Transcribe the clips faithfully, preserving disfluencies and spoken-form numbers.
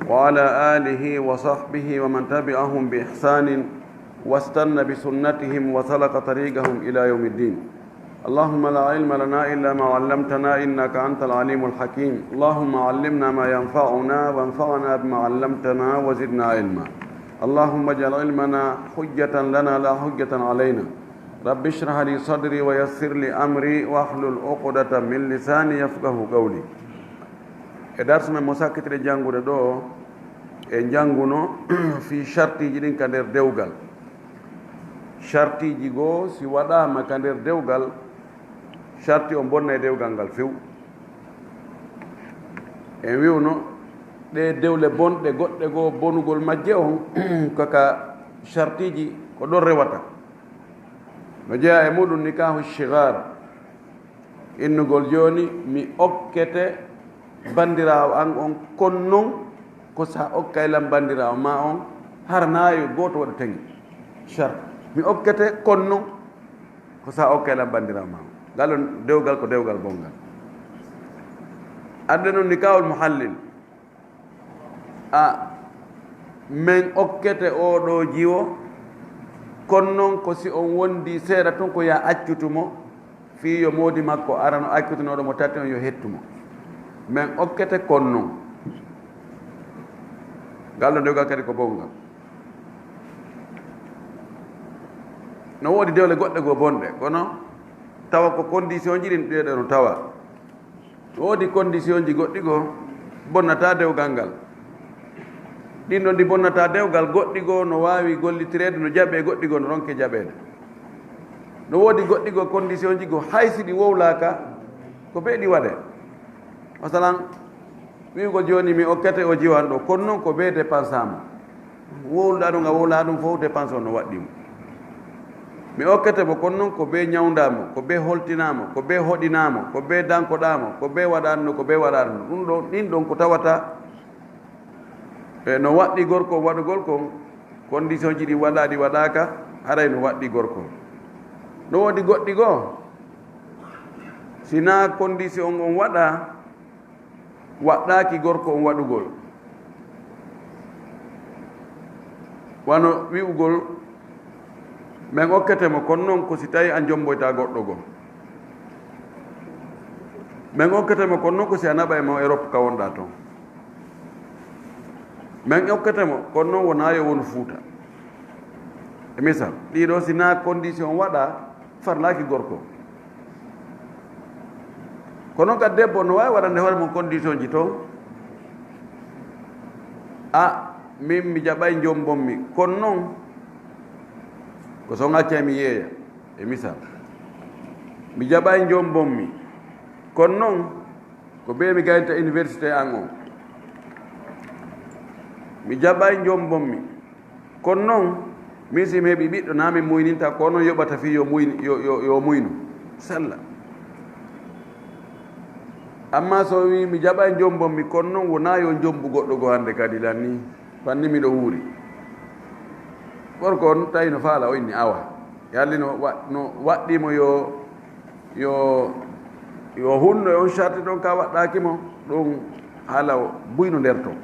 وعلى آله وصحبه ومن تبعهم بإحسان واستن بسنتهم وسلك طريقهم إلى يوم الدين. اللهم لا علم لنا إلا ما علمتنا إنك أنت العليم الحكيم. اللهم علمنا ما ينفعنا وانفعنا بما علمتنا وزدنا علما. اللهم اجعل علمنا حجة لنا لا حجة علينا. رب اشرح لي صدري ويسر لي أمري واحلل عقدة من لساني يفقه قولي. E darsu men mo sakkitiɗen janngude ɗo, e njannguno fii shartiiji ɗin ka nder dewgal. Shartiiji goo, si waɗaama ka nder dewgal, sharti on bonnay dewgal ngal few. En wi'uno ɗe dewle bonɗe goɗɗe goo, bonugol majje on, ko ka shartiiji ko ɗon rewata. No jeyaa e muɗum nikaahu shigaar. Innugol jooni, mi okkete banndiraawo an on, kon non ko sa okkay lan banndiraawo ma on, hara naa yo gooto waɗu tengi. Shart. Mi okkete, kon non ko sa okkay lan banndiraawo ma on. Ngal on dewgal ko dewgal bonngal. Adde non nikaahul muhallil. A, men okkete oo ɗoo jiwo, kon non ko si on wondi seeɗa tun ko yo a accutu mo, fii yo moodi makko arano accutunooɗo mo tati on yo hettu mo. Men okkete kon non. Ngal ɗoo dewgal kadi ko bonngal. No woodi dewle goɗɗe goo bonɗe, kono tawa ko condition ji ɗin ɗee ɗoo no tawa. No woodi condition ji goɗɗi goo bonnataa dewgal ngal. Ɗin ɗon ɗi bonnataa dewgal, goɗɗi goo no waawi gollitireede, no jaɓee, goɗɗi goo no ronke jaɓeede. No woodi goɗɗi goo condition ji goo, hay si ɗi wowlaaka, ko bee ɗi waɗee. Masalan, wi'ugol jooni mi okkete oo jiwo an ɗoo, kon non ko bee dépense mo. Wowluɗaa ɗum, a wowlaa ɗum fow, dépense on no waɗɗii mo. Mi okkete mo, kon non ko bee ñawndaa mo, ko bee holtinaa mo, ko bee hoɗinaa mo, ko bee dankoɗaa mo, ko bee waɗaano, ko bee waɗaano. Ɗum ɗon, ɗin ɗon ko tawata e no waɗɗii gorko on waɗugol kon, condition ji ɗin waɗaa, ɗi waɗaaka, haray no waɗɗii gorko on. No woodi goɗɗi goo, si naa condition on waɗaa, waɗɗaaki gorko on waɗugol. Wano wi'ugol, men okkete mo, kon non ko si tawi a jomboyta goɗɗo goo. Men okkete mo, kon non ko si a naɓay mo Europe ka wonɗaa ton. Men okkete mo, kon non wonaa yo wonu Fuuta. E misal, ɗii ɗoo si naa condition waɗaa, farlaaki gorko. Kono ka debbo no waawi waɗande hoore mum condition ji ton. A, min mi jaɓay jombon mi, kon non, ko si on accay mi yeeya, e misal. Mi jaɓay jombon mi, kon non, ko bee mi gaynta université an on. Mi jaɓay jombon mi, kon non, min si mi heɓi ɓiɗɗo, naa min muyninta, ko onon yoɓata fii yo muyni, yo, yo, yo muynu. Sella. Amma so o wii, mi jaɓay jombon mi, kon non wonaa yo jombu goɗɗo goo hannde kadi lan nii, fanni miɗo wuuri. Gorko on tawi no faala, o inni, awa. Yalli no wa-, no waɗɗii mo yo, yo, yo hunno e on sarti ɗon ka waɗɗaaki mo, ɗum haala o buyno nder ton.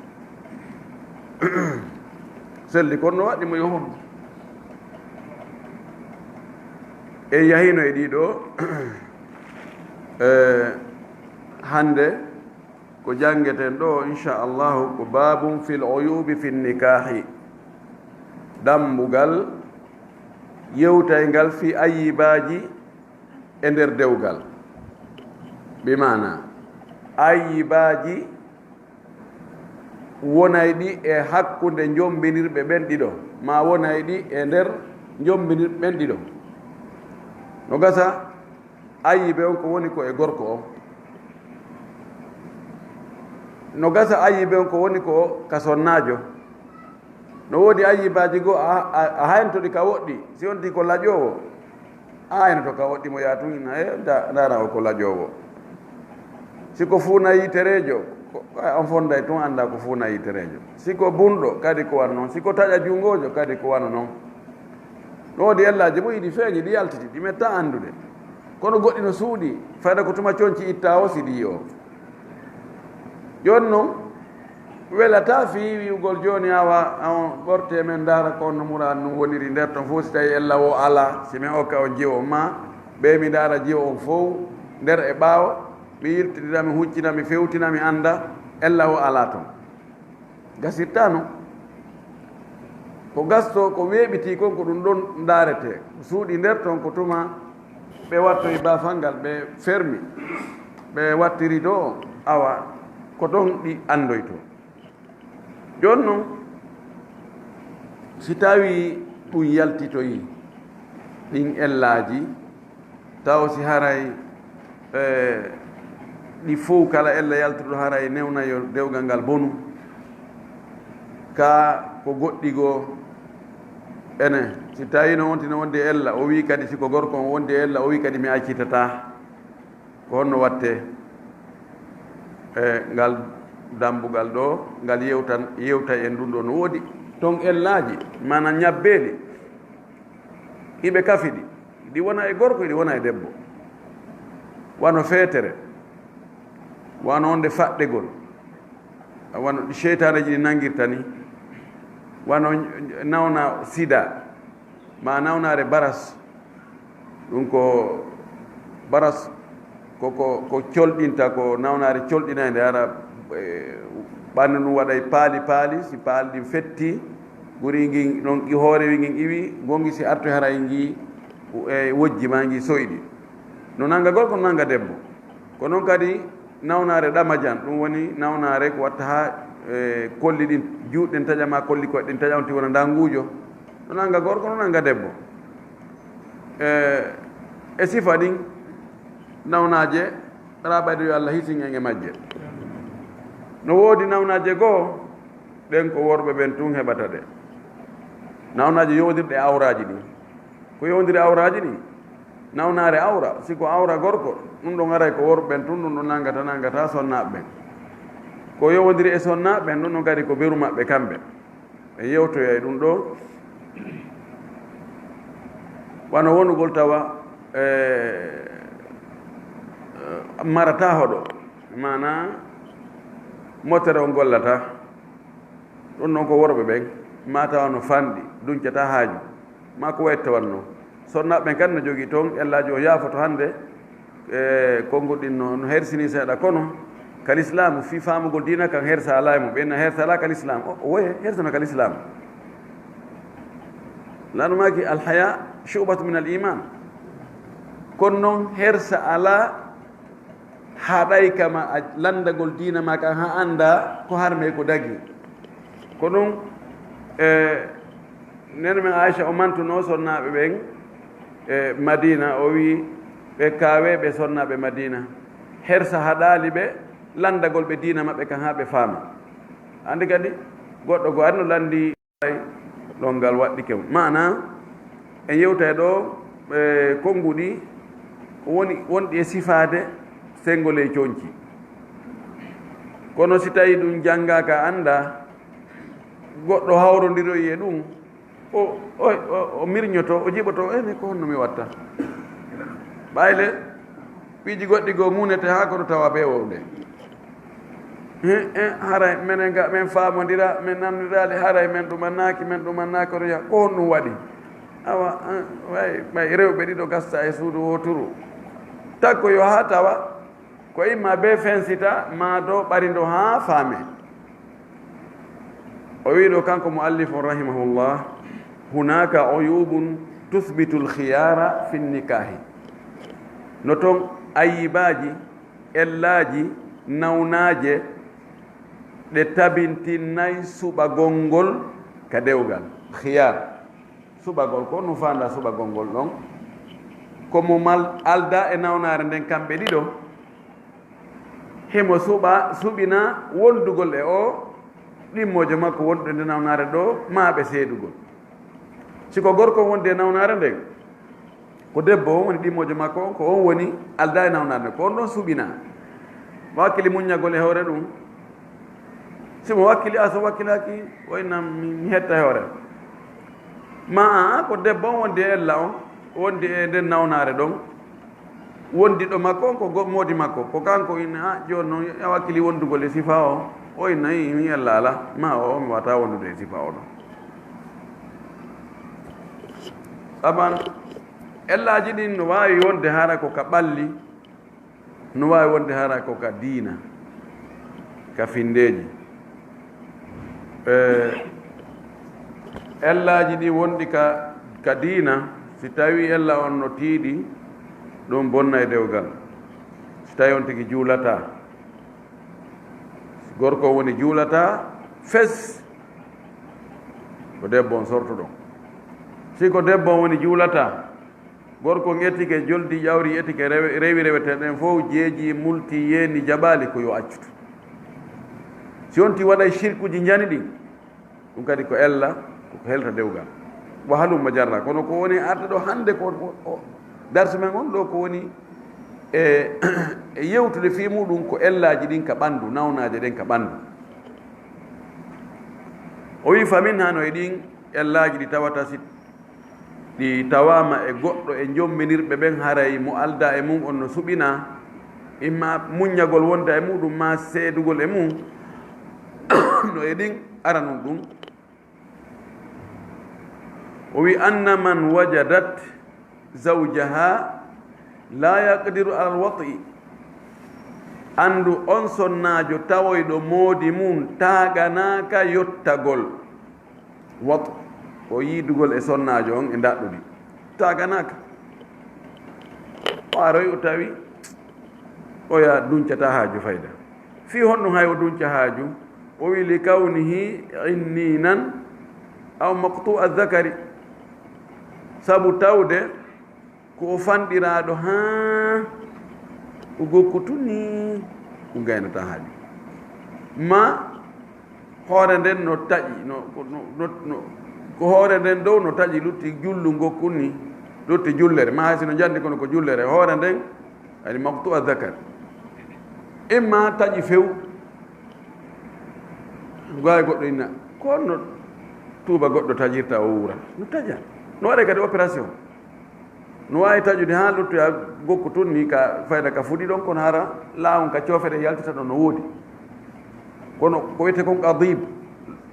Selli kon no waɗɗii mo yo hunno. En yahino e ɗiɗo, eh, hannde ko janngeten ɗo, inchallahu, ko babun fil uyubi fin nikahi. Dambugal yewtayngal fii ayyibaaji e nder dewgal. Bi maana, ayyibaaji wonayɗi e hakkunde njombinirɓe ɓen ɗiɗo, maa wonayɗi e nder njombinirɓe ɓen ɗiɗo. No gasa ayyibe on ko woni ko e gorko on. No gasa ayyibe on ko woni ko ka sonnaajo. No woodi ayyibaaji goo a, a, a hayntoɗi ka woɗɗi, si on tii ko laƴoowo, a haynoto ka woɗɗi mo yaa tun, ina, e, nda-, ndaara o ko laƴoowo. Si ko fuuna yitereejo, ko, ko on fonday tun annda ko fuuna yitereejo. Si ko bunɗo, kadi ko wano non. Si ko taƴa junngoojo, kadi ko wano non. No woodi ellaaji mo iɗi feeñi, ɗi yaltiti, ɗi mettaa anndude. Kono goɗɗi no suuɗi, fayda ko tuma conci ittaa o sidi o. Jooni non, Welataa fii wi'ugol jooni, awa, on ɓortee men ndaara ko on no muraadu ndun woniri nder ton fow, si tawii ella woo alaa, si men okka on jiwo on, maa ɓe mi ndaara jiwo on fow nder e ɓaawo, mi yiltindira, mi huccina, mi fewtina, mi annda ella woo alaa ton. Gasirtaa non. Ko gastoo, ko weeɓitii kon, ko ɗun ɗon ndaaretee. Suuɗi nder ton ko tuma ɓe wattoyi baafal ngal, ɓe fermi, ɓe wattiri ɗoo, awa, ko ɗon ɗi anndoytoo. Jooni non, si tawii ɗun yaltitoyii ɗin ellaaji, taw si haray, eh, ɗi fow kala ella yaltuɗo haray newna yo dewgal ngal bonu, ka ko goɗɗi goo, ene, si tawii no wonti no wondi e ella, o wi'i kadi si ko gorko on wondi e ella, o wi'i kadi mi accitataa. Ko honno wattee? E ngal dambugal ɗoo, ngal yewtan, yewtay en ɗun ɗoo. No woodi ton ellaaji, maanaa ñabbeeli, iɓe kafi ɗi, ɗi wona e gorko, ɗi wona e debbo. Wano feetere, wano wonde faɗɗegol, wano ɗi seytaaneeji ɗi nangirta ni, wano nawna sida, maa nawnaare baras. Ɗun ko baras, ko, ko, ko colɗinta, ko nawnaare colɗinaynde, hara, eh, ɓanndu ndun waɗay paali paali, si paali ɗin fetti, guri ngin ɗon i hoore wi ngin iwi, gongi si artoy haray ngi, eh, wojji maa ngi soyɗi. No nanga gorko, no nanga debbo. Ko non kadi nawnaare ɗamajan, ɗun woni nawnaare ko watta haa, eh, kolli ɗin juuɗe ɗin taƴa maa kolli koyɗe ɗin taƴa, on tigi wona ndanguujo. No nanga gorko, no nanga debbo. E, e sifa ɗin nawnaaje, aɗa ɓayde yo Allah hisin en e majje. No woodi nawnaaje goo, ɗen ko worɓe ɓen tun heɓata ɗe. Nawnaaje yowondirɗe e awraaji ɗin. Ko yowondiri awraaji ɗin, nawnaare awra, si ko awra gorko, ɗun ɗon haray ko worɓe ɓen tun, ɗun ɗon nangata, nangata sonnaaɓe ɓen. Ko yowondiri e sonnaaɓe ɓen, ɗun ɗon kadi ko beru maɓɓe kamɓe. E yewtoyay ɗun ɗoo. Wano wonugol tawa, e, e, marataa hoɗo, maanaa motere on gollataa. Ɗun non ko worɓe ɓen, maa tawa no fanɗi, duncataa haaju, maa ko wayi tawannoo. Sonnaaɓe ɓen kadi no jogii ton ellaaji, o yaafoto hannde, e, konnguɗi ɗin no, no hersinii seeɗa, kono ka lislaamu, fii faamugol diina kan hersa alaa e mun. Ɓe inna hersa alaa ka lislaamu. O, o woye, hersa no ka lislaamu. Laanu maaki, "Al haya shu'batun min al iman." Kono non hersa alaa haɗay kama a lanndagol diina maa kan, haa anndaa ko harmee ko dagii. Ko ɗun, e, neene men Aisha o mantunoo sonnaaɓe ɓen, e, Madiina, o wi'i ɓe kaawee ɓe sonnaaɓe Madiina. Hersa haɗaali ɓe lanndagol ɓe diina maɓɓe kan haa ɓe faama. Anndi kadi, goɗɗo goo ari no lanndii. Ɗon ngal waɗɗike mo. Maanaa, en yewtay ɗoo, e, konnguɗi woni, wonɗi e sifaade senngo ley conci. Kono si tawii ɗun janngaaka, anndaa, goɗɗo hawrondiroyi e ɗun, o, o, o, o mirñoto, o jiɓoto, "Ene, ko honno mi watta?" Ɓayle, piiji goɗɗi goo muunete haa kono tawa bee wowde. He, he, haray menen ga, men faamondira, men nanondiraali, haray men ɗumannaaki, men ɗumannaaki, kono ya, ko honɗun waɗi? Awa, eh, way, way rewɓe ɗiɗo gasta e suudu wooturu. Takko yo haa tawa, ko imma bee fensita, maa do ɓarindo haa faame. O wi'i ɗoo kanko muallif on rahimahullah, "Hunaka uyubun tusbitul khiyara fin nikahi." No ton ayibaaji, ellaaji, nawnaaje ɗe tabintinnay suɓagol ngol ka dewgal. Khiyar. Suɓagol, ko honɗun faandaa suɓagol ngol ɗon? Ko mo mal-, aldaa e nawnaare nden kamɓe ɗiɗo, himo suɓa, suɓina wondugol e o ɗimmoojo makko wondude nde nawnaare ɗoo, maa ɓe seedugol. Si ko gorko wondi e nawnaare nden, ko debbo on woni ɗimmoojo makko on, ko on woni aldaa e nawnaare nden, ko on ɗon suɓinaa. Mo wakkili muññagol e hoore ɗun. Si mo wakkili, a so wakkilaaki, o inna mi, mi hetta e hoore. Ma a, a, ko debbo on wondi e ella on, wondi e nden nawnaare ɗon. Wondi ɗo makko on ko go-, moodi makko. Ko kanko inna, a, jooni non, a wakkili wondugol e sifa o. Oy nayi mi ella ala, ma o mi wata wondude e sifa oɗo. Saban, ellaaji ɗin no waawi wonde hara ko ka ɓalli, no waawi wonde hara ko ka diina, ka findeeji. E, ellaaji ɗi wonɗi ka, ka diina, si tawi ella on no tiiɗi, ɗum bonna e dewgal. Si tawi on tigi juulata, gorko woni juulata fes, ko debbo on sortuɗon. Si ko debbo on woni juulata, gorko on etike joldi ƴawri etike rewe-, rewi rewete ɗen fof jeeji multi yeeni jaɓali ko yo accutu. Si on ti waɗay shirkuji njani ɗin, ɗum kadi ko ella, ko helta dewgal. Wa halumma jarra. Kono ko woni arde ɗo hannde ko, o, o, darsi men on ɗo ko woni e, e yewtude fii muɗum ko ellaaji ɗin ka ɓanndu, nawnaaje ɗen ka ɓanndu. O wi'i, "Fa min hano e ɗin ellaaji ɗi tawata si ɗi tawaama e goɗɗo e jomminirɓe ɓen, haray mo aldaa e mum on no suɓinaa, imma muññagol wonda e muɗum, maa seedugol e mum." No e ɗin aranun ɗum. O wi, "Anna man wajadat zawjaha la yaqdiru alal wat'i." Anndu on sonnaajo tawoyɗo moodi mum taaganaaka yottagol. Wat, ko yiidugol e sonnaajo on e ndaɗɗudi. Taaganaaka. O aroy o tawi oya duncata haaju fayda. Fii honɗum hay o dunca haaju? O wi, "Li kawnihi inninan aw maqtu'a zakari." Sabu tawde ko o fanɗiraaɗo haa o gokku tun ni, ɗum gaynata haaju. Ma hoore nden no taƴi, no, no, no, no, ko hoore nden dow no taƴi, lutti jullu ngokkun ni, lutti jullere. Ma hay si no njandi kono ko jullere, hoore nden, yani maqtu'a zakar. Imma taƴi few, goy goɗɗo inna, ko no tuuba goɗɗo taƴirta o wuura. No taƴa. No waɗa kadi opération. No waawi taƴude haa luttoya gokku tun ni ka fayda ka fuɗi ɗon, kono hara laawon ka coofere yaltata ɗon no woodi. Kono ko wiyete kon qadib,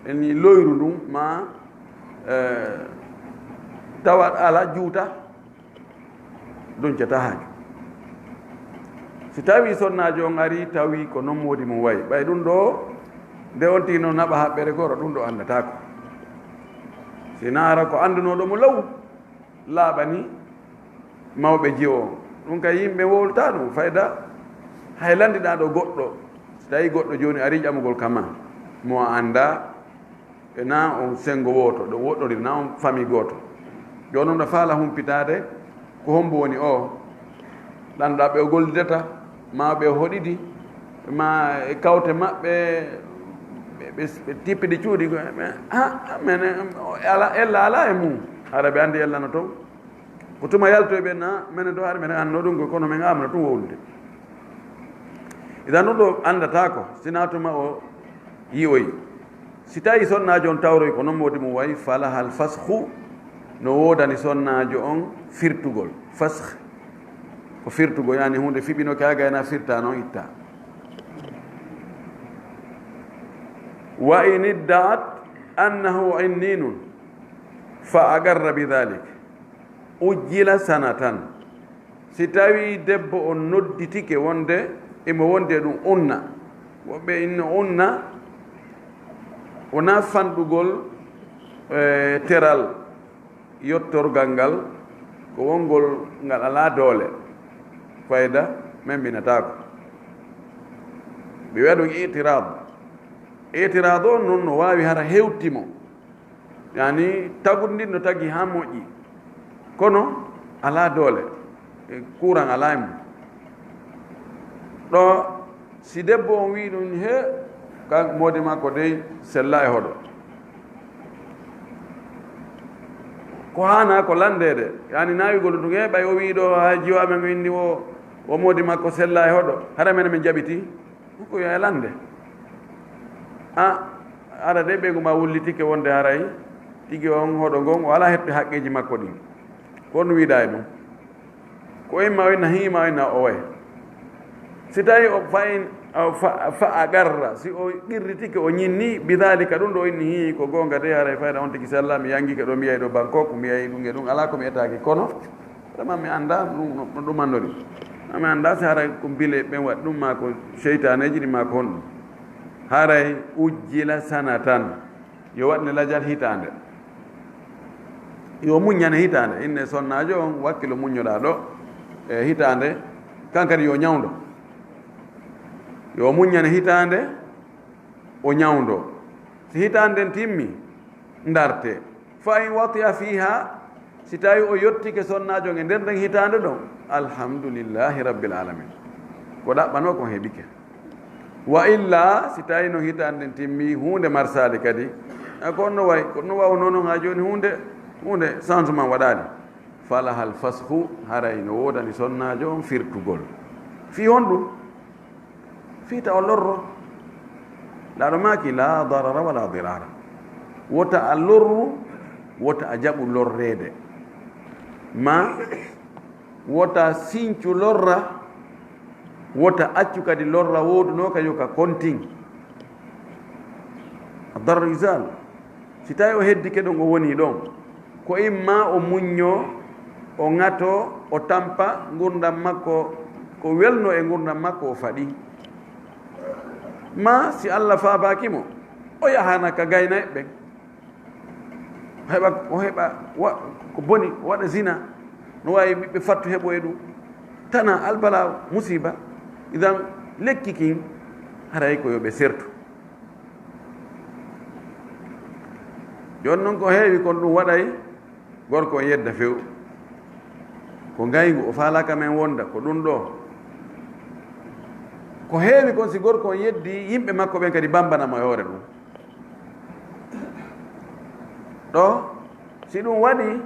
en loyru ndun ma, eh, tawa ala juuta, duncata haaju. Si tawi sonnaajo on ari tawi ko non moodi mum wayi, ɓay ɗum ɗo, nde on tigi no naɓa haɓɓere goro, ɗum ɗo anndatako. Si naara ko anndunooɗo mo law, laaɓani mawɓe jiwo on. Ɗum kay yimɓe wowlata ɗum fayda. Hay lanndiɗaa ɗo goɗɗo, si tawi goɗɗo jooni ari ƴamugol kama, mo a anndaa, e na on senngo wooto, ɗo woɗɗoriri, na on famille gooto. Jooni on ɗo faala humpitaade, ko hombo woni o? Ɗanɗaa ɓe o gollidata, ma ɓe o hoɗidi, ma e kawte maɓɓe, ɓe, ɓe, ɓe tippidi cuuɗi, ko, ɓe, ha, ha, men, e, ala, ella ala e mum. Hara ɓe anndi ella no toon. Ko tuma yaltoy ɓe na, menen ɗo hari menen annoo ɗum, kono men amana ɗum wowlude. Idan ɗum ɗo anndataako, sinaa tuma o yi'oyi. Si tawi sonnaajo on tawroy ko non moodi mum wayi, falahal fasxu, no woodani sonnaajo on firtugol. Fasx ko firtugol, yani huunde fiɓinoke haa gayna firta non itta. Wa in idda'at annahu inninun fa aqarra bi dhalik, ujjila sanatan. Si tawi debbo on nodditike wonde imo wonde ɗum unna, woɓɓe inno unna, wona fanɗugol, e, teral yottorgal ngal, ko wongol ngal alaa doole, fayda memminataako. Ɓe wiya ɗum itirad. Itirad on non no waawi hara hewti mo. Yani, tagude ndin no tagi haa moƴƴi. Kono alaa doole. E, kuran alaa e mum. Ɗo, si debbo on wii ɗum, he, kan moodi makko dey sella e hoɗo. Ko haana ko landeede. Yani, naawigol ɗum, he, ɓay o wii ɗo, haa jiwa men o inni o, o moodi makko sella e hoɗo. Hara men, men jaɓiti. Ko yo e lande. A, ara de ɓeygu ma wullitike wonde haray tigi on hoɗo ngon, o alaa heɓde haqqeeji makko ɗin. Ko on wiida e ɗum. Ko imma o inna, hii ma o inna o way. Si tawi o fayin Aw fa, fa aqarra, si o qirritike, o ñinni, bidalika, ɗum ɗo inni, hii, ko goonga de, haray fayda on tigi sella, mi yangike ɗo, mi yahi ɗo Bangkok, mi yahi ɗum e ɗum, alaa ko mi etaaki, kono vraiment mi anndaa ɗum no, no ɗum annori. Mi anndaa si haray ko bile ɓen waɗi ɗum, maa ko seytaaneeji ɗin, maa ko honɗum. Haray ujjila sanatan, yo waɗne lajal hitaande. Yo muññane hitaande, inne sonnaajo on, wakkilo muññoɗaa ɗo, e hitaande, kan kadi yo ñawndo. Yo muññane hitaande, o ñawndo. Si hitaande nden timmi, ndarte. Fa in watiya fiha, si tawi o yottike sonnaajo ngen nder nden hitaande ɗon, alhamdulillahi rabbil alamin. Ko ɗaɓɓanoo kon heɓike. Wa illa, si tawi no hitaande nden timmi, huunde marsaali kadi, a ko no way, ko no wawnoo non haa jooni huunde, huunde changement waɗaali. Falahal fasxu, haray no woodani sonnaajo on firtugol. Fii honɗum? Fii ta o lorro. Laaɗo maaki, la darara wala dirara. Wota a lorru, wota a jaɓu lorreede. Ma wota sincu lorra, wota accu kadi lorra woodunoo ka yo ka kontin. Darru izal. Si tawi o heddike ɗon, o woni ɗon, ko imma o muññoo, o ŋatoo, o tampa ngurndan makko, ko welno e ngurndan makko o faɗi. Ma si Allah faabaaki mo, o yahana ka gaynayɓe ɓen. O heɓa, o heɓa wa-, ko boni, o waɗa zina, no waawi ɓiɓɓe fattu heɓo e ɗum. Tana, albala, musiba. Idan, lekki kin, haray ko yo ɓe sertu. Jooni non ko heewi kon ɗum waɗay gorko on yedda few. Ko ngayngu, o faalaaka men wonda, ko ɗum ɗo. Ko heewi kon si gorko on yeddi, yimɓe makko ɓen kadi bambana mo e hoore ɗum. Ɗo, si ɗum waɗi,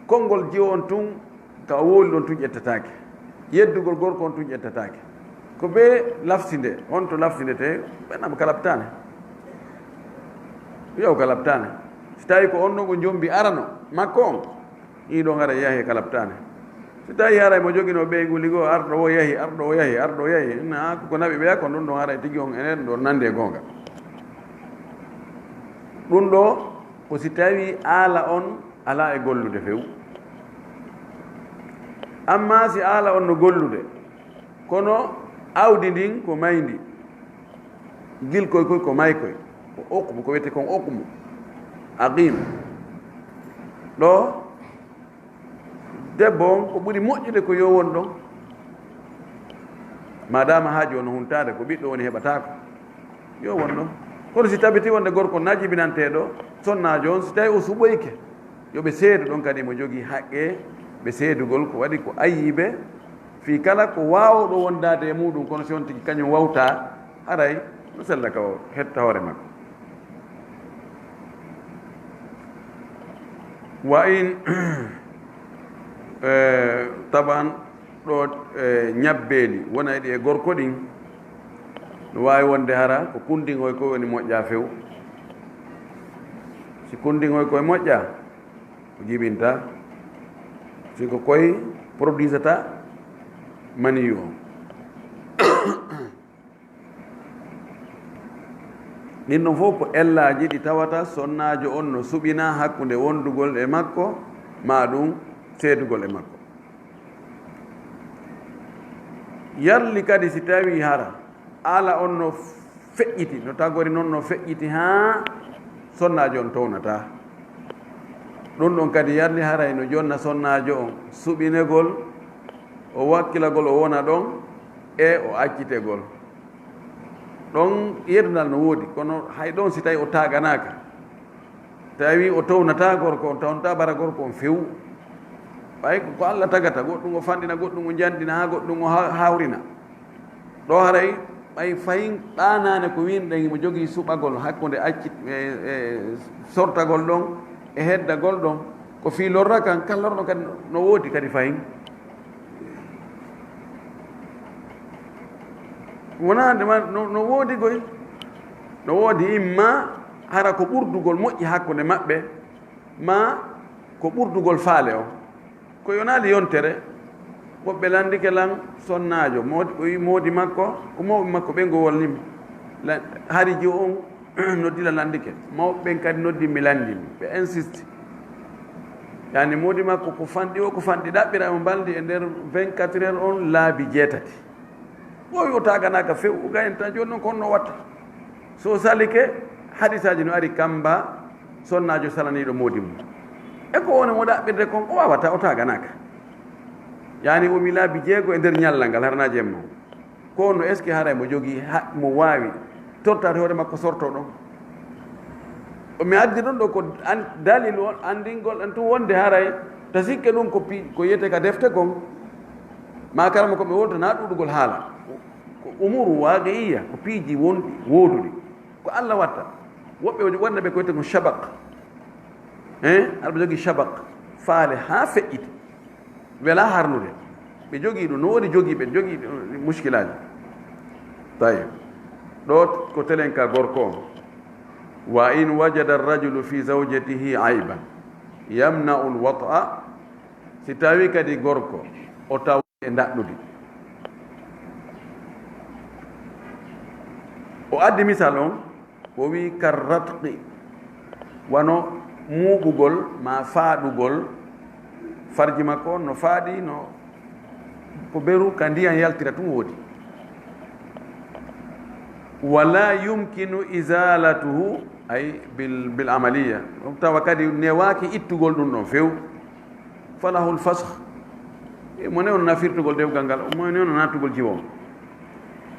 konngol jiwo on tun, ka o wowli ɗon tun ƴettataake. Yeddugol gorko on tun ƴettataake. Ko ɓe lafsinde, on to lafsindete, ɓen am ka laptaane. Wiya o ka laptaane. Si tawi ko on ɗon o jombi arano, makko on, ɗii ɗon ara yahi ka laptaane. Si tawi haray mo joginoo ɓeyngu ligo, arɗo o yahi, arɗo o yahi, arɗo o yahi, na ko, ko naɓi ɓeya, ko ɗum ɗon haray tigi on enen ɗo nandi e goonga. Ɗum ɗo, ko si tawi aala on alaa e gollude few. Amma si aala on no gollude, kono awdi ndin ko mayndi, gilkoy koy ko maykoy, ko okmu, ko wiyetee kon okmu, aqim. Ɗo, debbo on ko ɓuri moƴƴude ko yo won ɗon, madama haaju on no huntaade, ko ɓiɗɗo woni heɓataako. Yo won ɗon. Kono si tabiti wonde gorko na jibinanteeɗo, sonnaajo on, si tawi o suɓoyke, yo ɓe seedu ɗon kadi mo jogii haqqe ɓe seedugol, ko waɗi ko ayiibe, fii kala ko waawɗo wondaade e muuɗum, kono si on tigi kañum wawtaa, haray no sella ka o hetta hoore makko. Wa in, eh, taban, ɗo, e ñabbeeli wona e ɗi e gorko ɗin, no waawi wonde hara ko kundiŋoy koy woni moƴƴa few. Si kundiŋoy koy moƴƴa, o jibinta. Si ko koy produisata maniyu on. Ɗin ɗon fof ko ellaaji ɗi tawata sonnaajo on no suɓina hakkunde wondugol e makko, maa ɗum seedugol e makko. Yarli kadi si tawii hara aala on no feƴƴiti, no tagori non no feƴƴiti haa sonnaajo on townataa. Ɗum ɗon kadi yarli haray no jonna sonnaajo on suɓinegol, o wakkilagol o wona ɗon e o accitegol. Ɗon yeddunal no woodi, kono hay ɗon si tawi o taaganaaka, tawi o townataa gorko on, townataa bara gorko on few. Ɓay ko, ko Allah tagata, goɗɗum o fanɗina, goɗɗum o janɗina, haa goɗɗum o ha-, hawrina. Ɗo haray ɓay fayin ɗaanaane ko winɗen himo jogii suɓagol hakkunde acci-, e, e, sortagol ɗon e heddagol ɗon, ko fii lorra kan, kan lorra kadi no woodi kadi fayin. Wonaa nde ma-, no, no woodi goy, no woodi imma hara ko ɓurdugol moƴƴi hakkunde maɓɓe, maa ko ɓurdugol faale on. Ko yonaali yontere, Woɓɓe lanndike lan sonnaajo, moodi, o wi moodi makko, ko mawɓe makko ɓen ngo wolnimo. La-, hari jo on noddi la lanndike. Mawɓe ɓen kadi noddi mi lanndimo. Ɓe insisti. Yani moodi makko ko fanɗi o, ko fanɗi ɗaɓɓira, o mbaldi e nder vingt-quatre heures on laabi jeetati. O wi o taaganaaka few, o gayen tan jooni non ko honno watta. So salike, hadisaaji no ari kamba sonnaajo salaniiɗo moodi mum. E ko woni mo ɗaɓɓirde kon, o waawata, o taaganaaka. Yani o wi laabi jeego e nder ñallal ngal, harnaa jemma. Ko no est-ce que haray mo jogii ha-, mo waawi tortaade hoore makko sorto ɗon? O mi addi ɗon ɗo ko an-, dalil on anndingol en tun wonde haray ta sikke ɗum ko pi-, ko yiyete ka defte kon. Ma karama ko ɓe woltanaa ɗuɗugol haala. Ko umuru waaqi'iyya, ko piiji wonɗi, wooduɗi. Ko Allah watta. Woɓɓe wonde ɓe ko wiyete kon shabaq. Hein? Alba jogii shabaq. Faale haa feƴƴiti. Wela harnude. Ɓe jogii ɗum, no woni jogii ɓe, jogii ɗum muskilaaji. Tayyib. Ɗo ko telen ka gorko on. Wa in wajada ar-rajulu fi zawjatihi ayban yamna'u al-wat'a, si tawi kadi gorko o taw e ndaɗɗudi. O addi misal on, o wi karratqi, wano muɓugol ma faaɗugol farji makko on no faaɗi, no ko beru ka ndiyan yaltira tun woodi. Wala yumkinu izalatuhu, ay bil, bil amaliya. Tawa kadi newaaki ittugol ɗum ɗon few. Falahul fasakh. E mo newno na firtugol dewgal ngal, mo newno nattugol jiwo.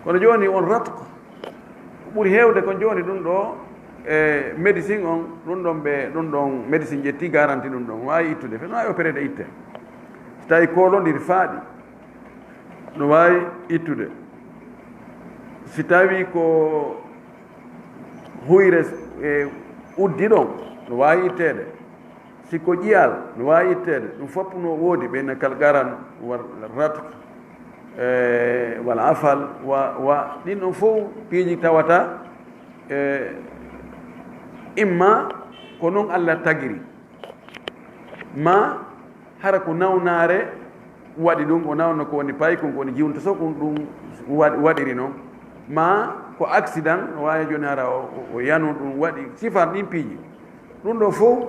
Kono jooni on ratq, ɓuri heewde kon jooni ɗum ɗo, e médecine on, ɗum ɗon ɓe, ɗum ɗon médecine ƴetti garanti ɗum ɗon, waawi ittude, fe no waawi opérer de itte. So tawi koolondiri faaɗi, no waawi ittude. Si tawi ko huyre, e uddi ɗon, no waawi itteede. Si ko ƴiyal, no waawi itteede. Ɗum fof no woodi, ɓe na kal garan, wal ratq, e, wal afal, wa, wa, ɗin ɗon fof piiji tawata, e, imma ko non Allah tagiri, ma hara ko nawnaare waɗi ɗum, o nawna ko woni paykun, ko woni jiwunta so kun ɗum waɗi, waɗiri non, ma ko accident, no waawi jooni hara o, o, o yanu ɗum waɗi, sifan ɗin piiji. Ɗum ɗo fof,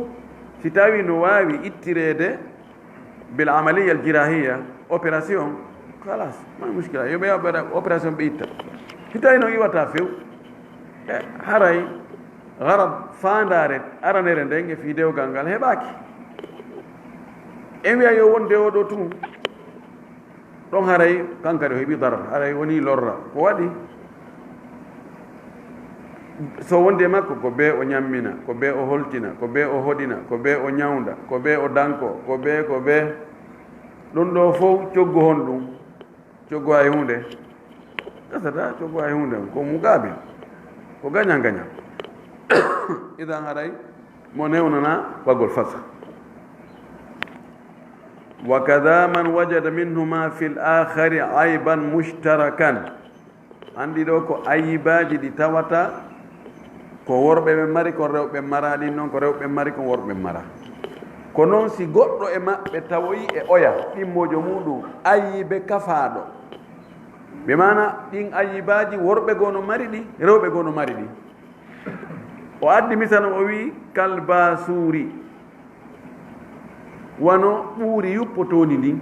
si tawi no waawi ittireede bil amaliya al jirahiya, opération, khalas, ma muskila, yo ɓe waɗa opération ɓe itta. Si tawi no iwata few, e haray gharad, faandaare aranere nden e fii dewgal ngal heɓaaki. En wiya yo won dewoɗo tun. Ɗon haray kankadi o heɓi darar, haray woni lorra. Ko waɗi? So wonde makko, ko bee o ñammina, ko bee o holtina, ko bee o hoɗina, ko bee o ñawnda, ko bee o danko, ko bee, ko bee. Ɗum ɗo fof coggu honɗum? Coggu hay huunde. Gasata coggu hay huunde, ko mugaabil. Ko gañan gañan. Idan haray mo newnana waggol fasa. Wa kada man wajada minhuma fil akhari ayban mushtarakan. Anndi ɗo ko ayibaaji ɗi tawata ko worɓe ɓe mari, ko rewɓe mara ɗin noon, ko rewɓe mari, ko worɓe mara. Ko noon si goɗɗo e maɓɓe tawoyi e oya ɗimmoojo muuɗum ayibe kafaaɗo, ɓe maana ɗin ayibaaji worɓe goo no mari ɗi, rewɓe goo no mari ɗi. O addi misal o wi kalbasuuri, wano ɓuuri yuppotoondi ndin.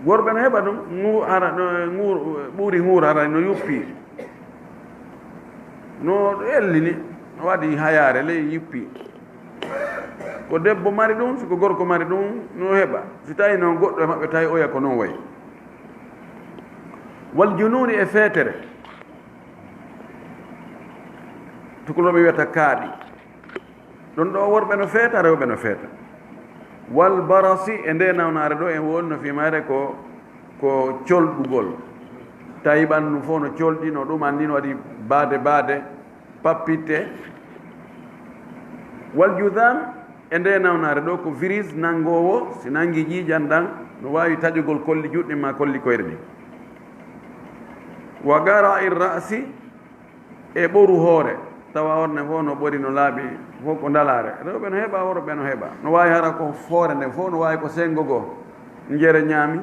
Worɓe no heɓa ɗum, ngu-, hara, no, ngu-, ɓuuri nguur hara no yuppi. No ellini, no waɗi hayaare ley yuppi. Ko debbo mari ɗum, si ko gorko mari ɗum, no heɓa. Si tawi noon goɗɗo e maɓɓe tawi oya ko noon wayi. Wal junuuni e feetere. Tukulooɓe wiyata kaaɗi. Ɗum ɗo worɓe no feeta, rewɓe no feeta. Wal barasi e nde nawnaare ɗo en woni no fii mayre ko, ko colɗugol. Tawi ɓanndu fof no colɗi, no ɗum anndi no waɗi baade baade, pappitte. Wal judam e nde nawnaare ɗo ko virus nanngoowo, si nanngi ƴiiƴan ɗan, no waawi taƴugol kolli juuɗe ma kolli koyre ɗin. Wa gara ir ra'si, e ɓoru hoore, tawa hoore nden fof no ɓori, no laaɓi, fof ko ndalaare. Rewɓe no heɓa, worɓe no heɓa. No waawi hara ko hoore nden fof, no waawi ko senngo goo. Njere ñaami,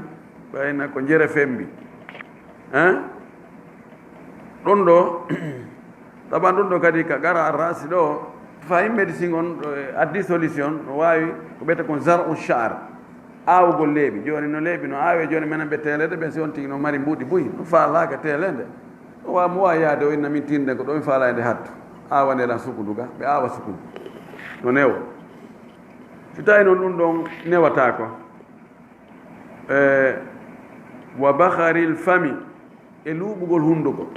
ɓayna ko njere fembi. Hein? Ɗum ɗo, taban ɗum ɗo kadi ka gara arrasi ɗo, fayi médecine on, ɗo e addi solution, no waawi ko ɓeyta kon zar'u sha'r, aawugol leeɓi. Jooni no leeɓi no aawe, jooni menen ɓe teelede ɓen, si on tigi no mari mbuuɗi buy, no faalaaka teelede. No waawi mo waawi yaade o inna min tinde ko ɗo mi faala e nde hattu. Aawane lan sukundu ga, ɓe aawa sukundu. No newo. Si tawi noon ɗum ɗon newataako. E, wa bakharil fami, e luuɓugol hunduko.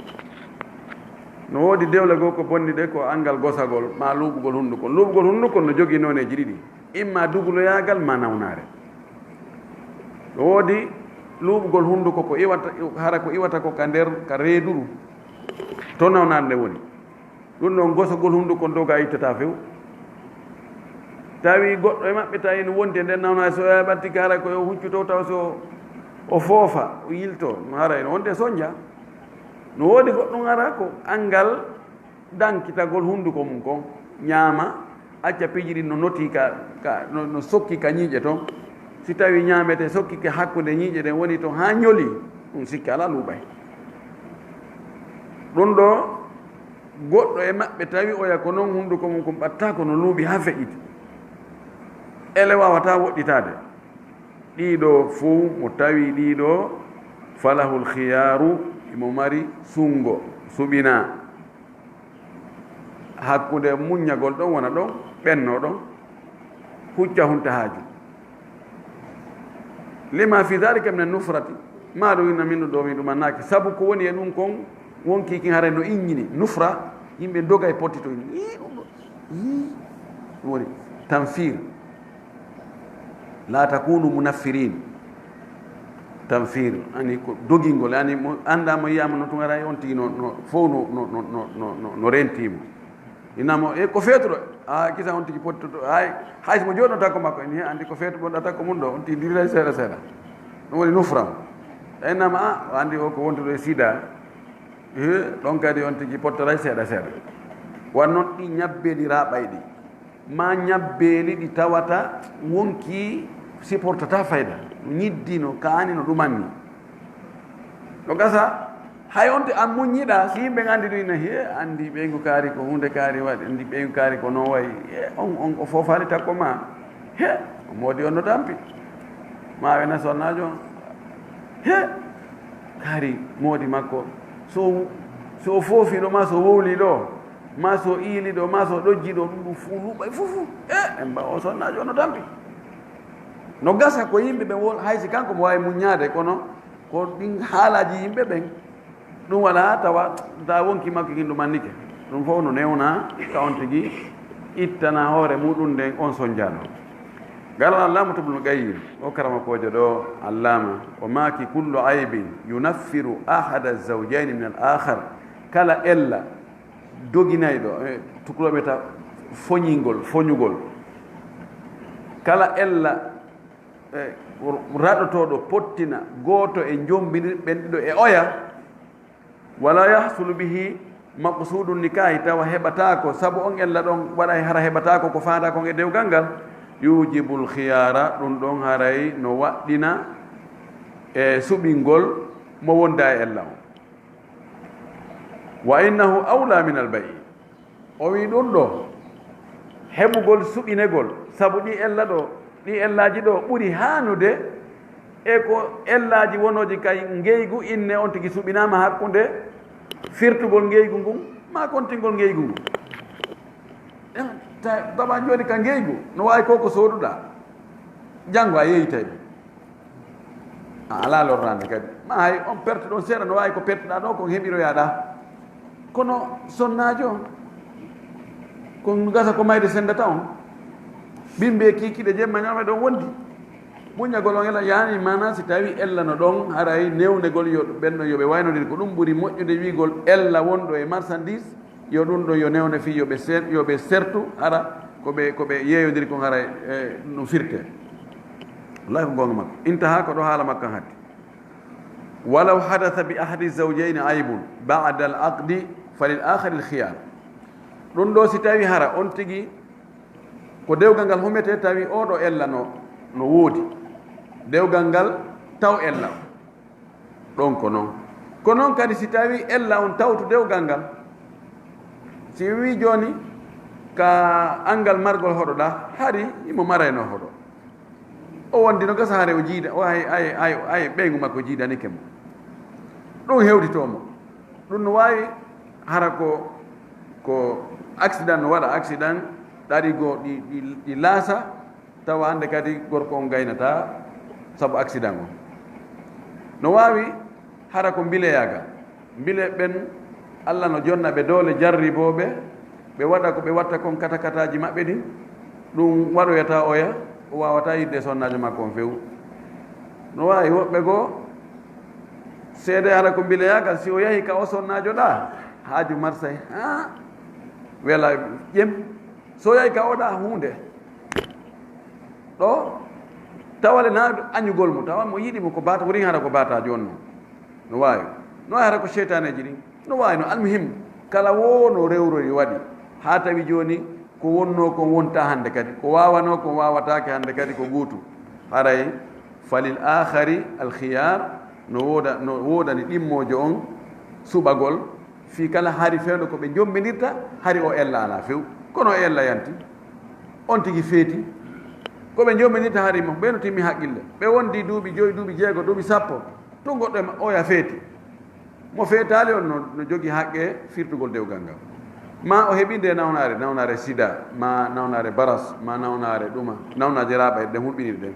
No woodi dewle goo ko bonni ɗe ko angal gosagol, ma luuɓugol hunduko. Luuɓugol hunduko no jogii nooneeji ɗiɗi, imma duguloyaagal ma nawnaare. No woodi luuɓugol hunduko ko iwata, hara ko iwata ko ka nder, ka reeduru, to nawnaare nde woni. Ɗum ɗon gosagol hunduko doga ittata few. Tawi goɗɗo e maɓɓe tawi no wonti e nder nawnaare, so yaha ɓatti ka hara ko yo huccu to taw so o foofa, o yilto, no hara ene wonde sonja. No woodi goɗɗum hara ko angal dankitagol hunduko mum kon, ñaama, acca piiji ɗin no noti ka, ka, no, no sokki ka ñiiƴe ton. Si tawi ñaamete sokki ka hakkunde ñiiƴe ɗen woni ton haa ñoli, ɗum sikki alaa luuɓay. Ɗum ɗo goɗɗo e maɓɓe tawi oya ko non hunduko mum kon ɓattaako no luuɓi haa feƴƴiti. Ele waawataa woɗɗitaade. Ɗiɗo fow mo tawi ɗiɗo, falahul khiyaaru, imo mari sunngo, suɓinaa. Hakkunde muññagol ɗon wona ɗon, ɓenno ɗon, hucca hunta haaju. Lima fi dhalika min an-nufrati, ma ɗum inna min ɗo mi ɗumannaaki. Sabu ko woni e ɗum kon, wonkii kin haray no inñini. Nufra, yimɓe doga e potti to inñini. Ii, ɗum ɗo. Ii, ɗum woni tanfir. La takunu munaffirin. Tanfir, ani ko dogingol, ani mo annda mo yiyama no tun haray on tigi no, no, fow no, no, no, no, no, no, no renti mo. Inna mo, e ko feetuɗo? A kisa on tigi pottoto, hay, hay so mo jooɗnota ko makko, en he andi ko feetu bonɗata ko mun ɗo, on tigi diriray seeɗa seeɗa. Ɗum woni nufram. Innama, a, o andi o ko wontuɗo e sida. He, ɗon kadi on tigi pottoray seeɗa seeɗa. Wan non ɗi ñabbeeli raɓayɗi. Ma ñabbeeli ɗi tawata wonkii supportata fayda. No ñiddi, no kaani, no ɗumanni. No gasa, hay on te an muññiɗa, si yimɓe andi ɗum ina, he, andi ɓeyngu kaari ko huunde kaari waɗi, andi ɓeyngu kaari ko non wayi. He, on, on o foofaali takko ma. He, o moodi on no tampi. Ma wena sonnaajo on. He, kaari moodi makko. So, so o foofi ɗo ma, so wowli ɗo, ma so iili ɗo, ma so ɗojji ɗo, ɗum ɗum fuu luuɓay fuu fuu. E, en mbawa o sonnaajo on no tampi. No gasa ko yimɓe ɓen wol, hay si kanko mo waawi muññaade, kono ko ɗin haalaaji yimɓe ɓen, ɗum wala tawa, ta wonki makko kin ɗum annike. Ɗum fof no newna ka on tigi ittana hoore muɗum nden on sonjano. Garal Allama Ibnul Qayyim, o karamokoojo ɗo Allama, o maaki: "Kullu aybin yunaffiru ahada zawjayni min al-akhar." Kala ella doginayɗo, e, tukulooɓe ta foñingol, foñugol. Kala ella, e, raɗotooɗo pottina gooto e njombinir ɓen ɗiɗo e oya, wala yahsulu bihi maqsudu nikahi, tawa heɓataako, sabu on ella ɗon waɗay hara heɓataako ko faandaa kon e dewgal ngal, yujibul khiyara, ɗum ɗon haray no waɗɗina e suɓingol mo wonda e ella on. Wa innahu awla min al ba'i. O wi ɗum ɗo, heɓugol suɓinegol, sabu ɗi ella ɗo, ɗi ellaaji ɗo ɓuri haanude e ko ellaaji wonooji kay ngeygu inne on tigi suɓinaama hakkunde firtugol ngeygu ngun, ma kontingol ngeygu ngun. Eh, ta-, tawa jooni ka ngeygu, no waawi ko ko sooduɗaa, janngo a yeeytay ɗum. A alaa lorraande kadi. Ma hay on perte ɗon seeɗa, no waawi ko pertuɗaa ɗo, ko heɓiroyaaɗaa. Kono sonnaajo, ko gasa ko mayde senndata on. Bimbe kiikiiɗe jemma ñaama ɗon wondi. Muññagol on ela yaani maana si tawi ella no ɗon, haray newnegol yo ɓen ɗon yo ɓe waynodir. Ko ɗum ɓuri moƴƴude wiigol ella wonɗo e marchandise, yo ɗum ɗon yo newne fii yo ɓe ser-, yo ɓe sertu, hara ko ɓe, ko ɓe yeeyodiri kon haray, e, no firte. Wallahi ko goonga makko. Intaha ko ɗo haala makko hatti. Walaw hadatha bi ahadi zawjayni aybun ba'da al aqdi falil akhari al khiyar. Ɗum ɗo si tawi hara on tigi ko dewgal ngal humete tawi oɗo ella no, no woodi. Dewgal ngal taw ella on. Ɗon ko non. Ko non kadi si tawi ella on tawtu dewgal ngal. Si wii jooni ka anngal margol hoɗo ɗa, hari imo marayno hoɗo. O wondi no gasa hare o jiida, o ay, ay, ay, ay ɓeyngu makko jiidanike mo. Ɗum hewtitoo mo. Ɗum no waawi hara ko, ko accident no waɗa, accident ɗaɗi goo ɗi, ɗi, ɗi laasa, tawa hannde kadi gorko on gaynataa sabu accident on. No waawi hara ko mbileyaagal. Mbile ɓen, Alla no jonna ɓe doole jarribooɓe, ɓe waɗa ko ɓe watta kon katakataaji maɓɓe ɗin, ɗum waɗoyata oya, o waawataa yiɗde sonnaajo makko on few. No waawi woɓɓe goo, seede hara ko mbileyaagal, si o yahi ka o sonnaajo ɗa, haaju marsay, haa, wela ƴem. So yahi ka oɗa huunde, ɗo, tawale na añugol mo, tawa mo yiɗi mo ko bata, woni hara ko bata jooni non. No waawi. No waawi hara ko seytaaneeji ɗin. No waawi no almuhim, kala wo no rewrori waɗi. Haa tawi jooni ko wonnoo kon wonta hannde kadi. Ko waawanoo kon waawataake hannde kadi ko gootu. Haray falil aakhari al khiyar, no wooda, no woodani ɗimmoojo on suɓagol, fii kala hari fewndo ko ɓe njombindirta, hari o ella alaa few. Kono o ella yanti. On tigi feeti. Ko ɓe njombindirta hari mo, ɓe no timmi haqqille. Ɓe wondi duuɓi joyi, duuɓi jeego, duuɓi sappo. Tun goɗɗo e ma-, oya feeti. Mo feetaali on no, no jogii haqqe firtugol dewgal ngal. Ma o heɓi nde nawnaare, nawnaare sida, ma nawnaare baras, ma nawnaare ɗuma, nawnaaje raaɓa e ɗen hulɓiniri ɗen.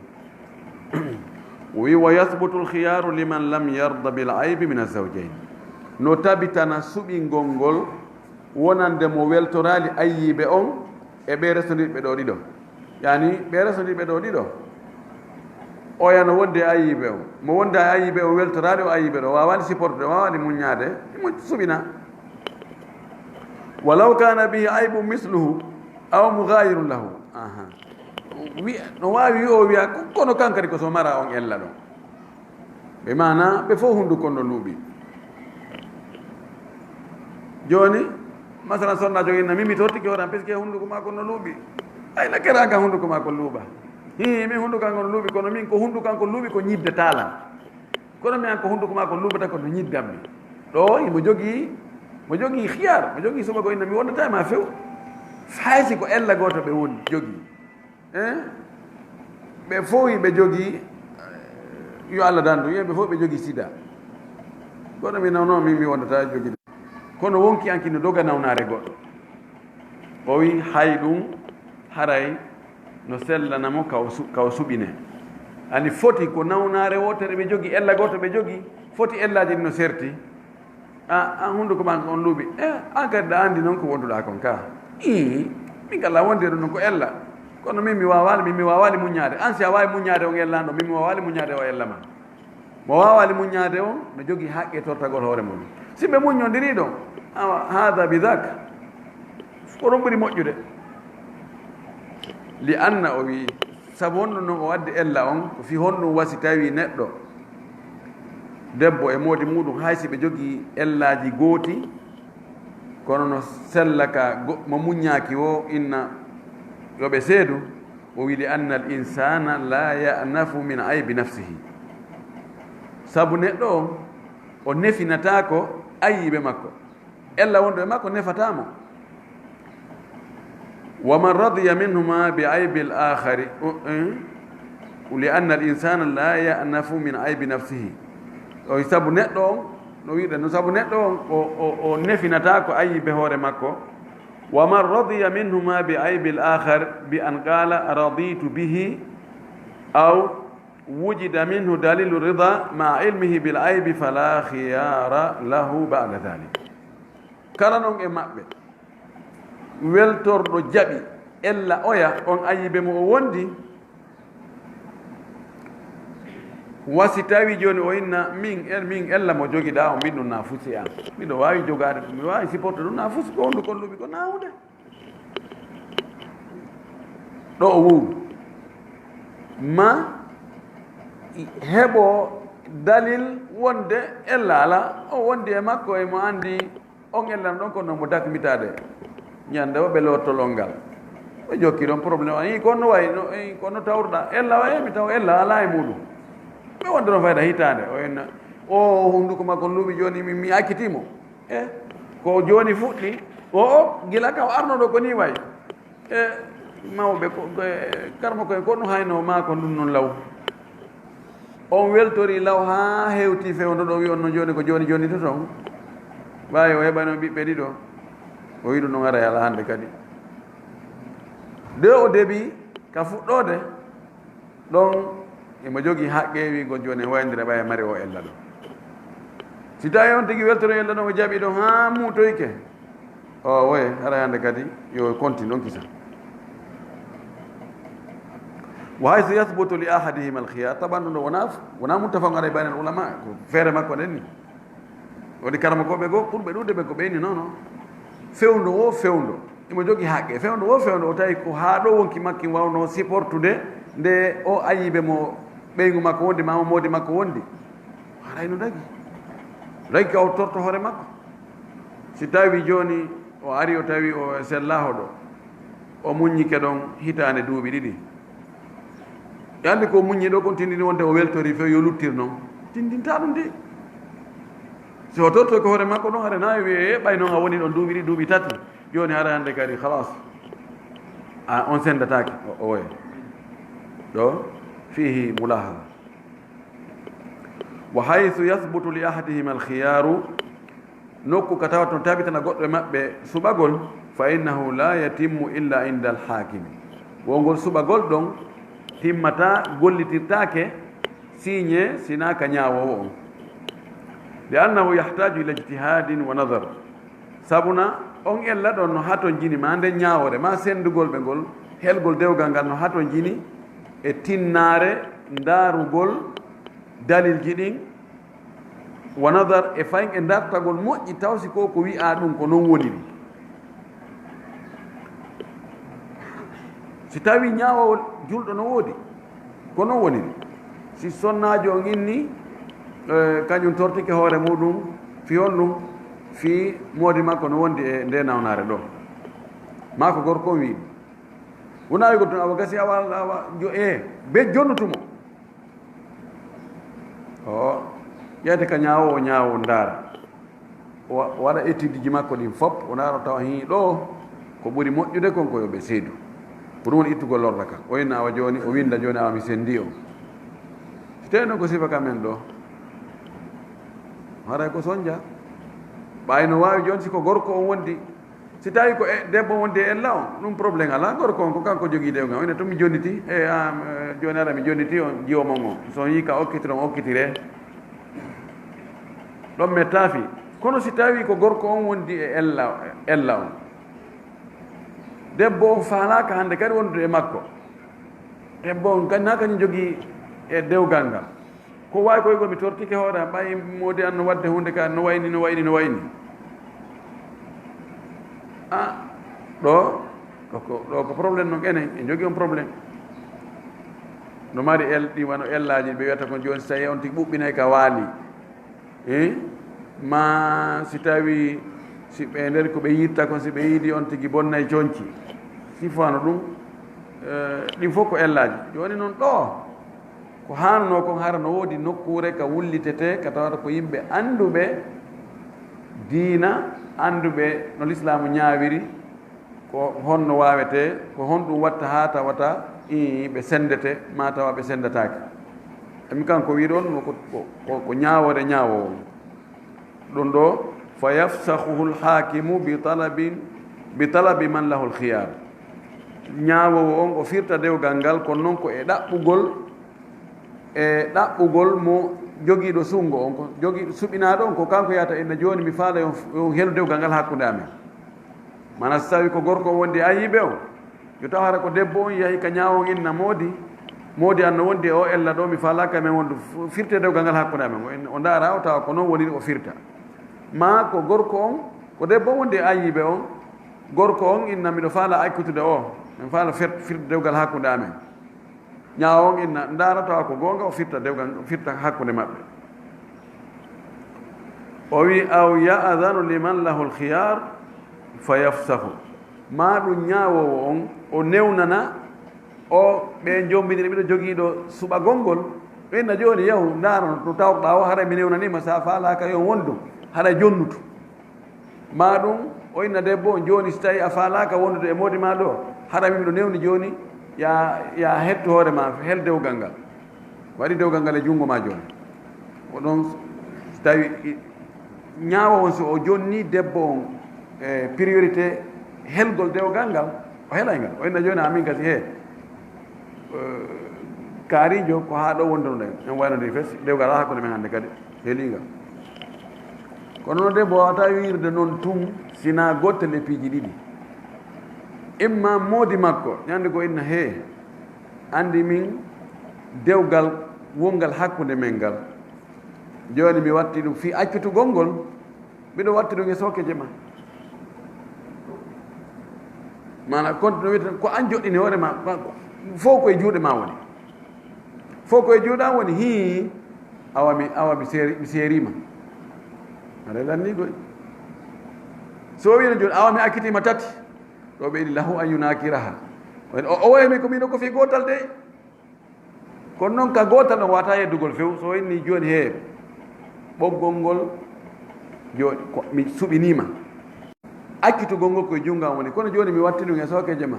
O wi, "Wa yathbutu al-khiyaru liman lam yarda bil aybi min az-zawjayn." No tabitana suɓingol ngol wonande mo weltoraali ayyibe on e ɓe resondirɓe ɗo ɗiɗo. Yani, ɓe resondirɓe ɗo ɗiɗo. Oya no wondi e ayyibe on. Mo wonda e ayyibe on weltoraali o ayyibe ɗo. Waawaali supportude, waawaali muññaade. Mo suɓina. "Walaw kana bihi aybun misluhu aw mughayirun lahu." Aha. Wi-, no waawi wi o wiya, ko-, kono kankadi ko so mara on ella ɗon. Ɓe maana, ɓe fof hunduko no luuɓi. Jooni, masalan, sonna joginna, min mi tottike hoore am, parce que hunduko maa ko no luuɓi. Ay, na kera kan hunduko maa ko luuɓa. Hi, min hunduko am ko no luuɓi, kono min ko hunduko am ko luuɓi ko ñidde taalan. Kono mi an ko hunduko maa ko luuɓata ko no ñiddammi. Ɗo, imo jogii, mo jogii khiyar, mo jogii suɓagol inna mi wondata e ma few. Hay si ko ella gooto ɓe woni jogii. Eh? Ɓe fof ɓe jogii, eh, yo Allah dandu, ɓe fof ɓe jogii sida. Kono mi nawno min mi wondata jogii. Kono wonki an kino doga nawnaare goɗɗo. O wi hay ɗum haray no sellana mo ka o su-, ka o suɓine. Ani foti ko nawnaare wootere ɓe jogi, ella gooto ɓe jogi, foti ellaaji ɗi no serti. A, an hunduko ma on luuɓi. E, an kadi ɗa anndi noon ko wonduɗa kon ka. Ii, min kala wonde ɗum noon ko ella. Kono min mi waawaali, min mi waawaali muññaade. An si a waawi muññaade on ellanɗo, min mi waawaali muññaade o ella ma. Mo waawaali muññaade on, no jogii haqqe tortagol hoore mum. Si ɓe muññondirii ɗon, awa, haada bi dak. Ko ɗum ɓuri moƴƴude. Li anna o wi'i, sabu honɗum non o addi ella on, ko fii honɗum wa si tawii neɗɗo, debbo e moodi muuɗum, hay si ɓe jogii ellaaji gooti, kono no sella ka go-, mo muññaaki o, inna yo ɓe seedu, o wi'i, "Li anna al insana la ya'nafu min aybi nafsihi." Sabu neɗɗo on, o nefinataako ayiiɓe makko. Ella wonɗo e makko nefataa mo. "Wa man radiya minhuma bi aybi al akhari", o, eh, "li anna al insana la ya'nafu min aybi nafsihi." O sabu neɗɗo on, no wi'uɗen no sabu neɗɗo on, o, o, o nefinata ko ayibe hoore makko. "Wa man radiya minhuma bi aybi al akhar bi an qala raditu bihi aw wujida minhu dalilu rida ma ilmihi bil aybi fala khiyara lahu ba'da dhalik." Kala non e maɓɓe weltorɗo jaɓi ella oya on ayibe mo o wondi, wa si tawi jooni o inna, "Min, en, min ella mo jogiɗa on, min ɗum na fusi an. Miɗo waawi jogaade ɗum, mi waawi supporte ɗum, na fusi ko hondu kon luuɓi ko nawde." Ɗo o wuuri. Ma heɓo dalil wonde ella ala, o wondi e makko e mo anndi on ella no ɗon, kono mo dakmitaade. Ñande o ɓe lottolol ngal. Ɓe jokki ɗon problème. Ii, kono wayi, no, ii, kono tawruɗa. Ella wayi, mi taw ella ala e muɗum. Ɓe wonde ɗon fayda hitaande, o en, o hunnduko makko luuɓi jooni, mi, mi accitiimo. E ko jooni fuɗɗi, o, o, gila ka o arno ɗo ko ni wayi. E mawɓe, ko, ko, e karma koye, ko ɗum hayno maa ko ɗum noon law. On weltori law haa hewti fewndo ɗo, wi on no jooni ko jooni jooni to toon. Ɓaawi o heɓano ɓiɓɓe ɗiɗo, o wi ɗum ɗon ara e alaa hannde kadi. De o debi ka fuɗɗoode, ɗon emo jogii haqqe wiigol jooni en wayndira ɓay mari o ella ɗo. Si tawi on tigi weltori ella ɗon, o jaɓi ɗon haa muutoyke, o woye, hara hannde kadi yo kontin ɗon kisa. Wa haythu yathbutu li ahadihim al khiyar, taban ɗum ɗo wona, wona muttafaqun alayhi baynal ulama, ko feere makko nden ni. Woni karmakooɓe goo ɓurɓe ɗuuɗde ɓe ko ɓeyni noon. Fewndo wo fewndo imo jogii haqqe. Fewndo wo fewndo o tawi ko haa ɗo wonki makki waawno supportude nde o ayibe mo ɓeyngu makko wondi, maa mo moodi makko wondi. Haray no dagi. Dagi ka o torto hoore makko. Si tawi jooni o ari o tawi o sellaaho ɗo, o muññike ɗon hitaande duuɓi ɗiɗi. E anndi ko muññi ɗo kon tindini wonde o weltori few yo luttir noon. Tindinta ɗum de. Si o torto ko hoore makko ɗon, hare na wiye, "E, ɓay noon a woni ɗon duuɓi ɗi, duuɓi tati. Jooni hare hannde kadi, khalas. A, on senndataake." O, o woye. Ɗo, fihi mulahaza. Wa haythu yathbutu li ahadihim al khiyaru, nokku ka tawata no tabitana goɗɗo e maɓɓe suɓagol, fa innahu la yatimmu illa inda alhakimi. Wongol suɓagol ɗon timmata, gollitirtaake, siñe, sina ka ñaawoowo on. Li annahu yahtaju ila ijtihadin wa nazar. Sabuna on ella ɗon no hatonjini ma nden ñaawoore, ma senndugol ɓe ngol, helgol dewgal ngal no hatonjini e tinnaare ndaarugol dalilji ɗin, wa nadar e fayin e dartagol moƴƴi, taw si ko ko wi'aa ɗum ko non woniri. Si tawi ñaawawol julɗo no woodi, ko non woniri. Si sonnaajo on inni, eh, kañum tortike hoore muɗum, fi honɗum? Fi moodi makko no wondi e nde nawnaare ɗo. Maa ko gorko on wi'i. Wona wi'ugol tun awa gasi, awa, awa, jo, e, be jonnutumo. O ƴeewte ka ñaawoowo, ñaawoowo ndaara. O wa-, waɗa étude ji makko ɗin fop, o ndaara tawa hii ɗo ko ɓuri moƴƴude kon ko yo ɓe seedu. Ko ɗum woni ittugol lorra kan. O inna awa jooni, o winda jooni awa mi sendi on. Si tawi noon ko sifa ka men ɗo, haray ko sonja. Ɓay no waawi jooni si ko gorko on wondi, si tawi ko e, debbo wonde e ella on, ɗum problème alaa. Gorko on ko kanko jogii dewgal, o ina to mi jonniti, e, am, e, jooni ara mi jonniti on jiwo mon on. So on yii ka okkitiro, on okkitire. Ɗon mettaafi. Kono si tawi ko gorko on wondi e ella, ella on, debbo on faalaaka hannde kadi wondude e makko. Debbo on kadi na kañum jogii e dewgal ngal. Ko wawi ko wi'ugol mi tortike hoore am, ɓay moodi an no wadde huunde ka, no wayni, no wayni, no wayni. A, ɗo, ɗo ko, ɗo ko problème non, enen en jogii on problème. No mari el, ɗi wano ellaaji, ɓe wiyata kon jooni, si tawi on tigi ɓuɓɓinay ka waali. E? Ma si tawi, si ɓe nder ko ɓe yitta kon, si ɓe yiidi on tigi bonnay conci. Si fano ɗum, eh, ɗin fof ko ellaaji. Jooni non ɗo, ko haanunoo kon, hara no woodi nokkuure ka wullitetee, ka tawata ko yimɓe annduɓe diina, annduɓe no lislaamu ñaawiri, ko honno waawetee, ko honɗum watta haa tawata, ii, ɓe senndete, maa tawa ɓe senndataake. Emi kanko wiɗon, ko, ko, ko, ko ñaawoore ñaawoowo. Ɗum ɗo, fa yafsahuhu lhakimu bi talabin, bi talabi man lahu lkhiyar. Ñaawoowo on o firta dewgal ngal, kono noon ko e ɗaɓɓugol, e ɗaɓɓugol mo jogiiɗo sunngo on, ko jogii, suɓinaaɗo on, ko kanko yahata inna jooni mi faala yo, yo helu dewgal ngal hakkunde amen. Mana so tawi ko gorko on wondi ayiɓe on, yo taw hara ko debbo on yahi ka ñaawo on inna moodi, moodi an no wondi e o ella ɗo, mi faalaaka men wondu f-, firte dewgal ngal hakkunde amen. O in-, o ndaara o tawa ko noon woniri o firta. Ma ko gorko on, ko debbo on wondi e ayiɓe on, gorko on inna miɗo faala accutude o, min faala fir-, firte dewgal hakkunde amen. Ñaawo on inna ndaara tawa ko goonga, o firta dewgal, o firta hakkunde maɓɓe. O wi, "Aw ya'dhanu liman lahu al-khiyar fa yafsahu." Ma ɗum ñaawoowo on, o newnana o ɓe jombindiri, miɗo jogiiɗo suɓagol ngol, O inna jooni, yahu ndaara no tawruɗaa o, haray mi newnanii ma, so a faalaaka yo on wondu, haray jonnutu. Maa ɗum, o inna debbo on, jooni si tawii a faalaaka wondude e moodi maa ɗoo, haray miɗo newni jooni, ya, ya hettu hoore maa, hel dewgal ngal. Waɗi dewgal ngal e junngo maa jooni. Ko ɗon, si tawii i-, ñaawo on, so o jonni debbo on e priorité helgol dewgal ngal, o helay ngal. O inna jooni, amin kasi, he, eh, kaarijo, ko haa ɗo wondunoɗen. En waynodiri fes, dewgal alaa hakkunde men hannde kadi, heliingal. Kono noon debbo waawata wiirde noon tun, si na gotel e piiji ɗiɗi. Imma moodi makko, ñande ko inna, he, anndi min dewgal wongal hakkunde men ngal. Jooni mi watti ɗum fii accutugol ngol, miɗo watti ɗum e sookeje ma. Maana, kon no wiyeten, ko an joɗɗini hoore ma, fof ko e juuɗe ma woni. Fof ko e juuɗe an woni, hii, awa mi, awa mi seeri, mi seerima. Aɗa lanni koy. So o wiino jooni, awa mi accitiima tati. Ɗo ɓe yiɗi lahu an yunakiraha. O, o, o wayi mi ko miino ko fii gootal de. Kono noon ka gootal ɗon wata yeddugol few, so inni jooni he ɓoggol ngol, jooni ko mi suɓiniima. Accitugol ngol koye junngo am woni, kono jooni mi watti ɗum e sookeeje ma.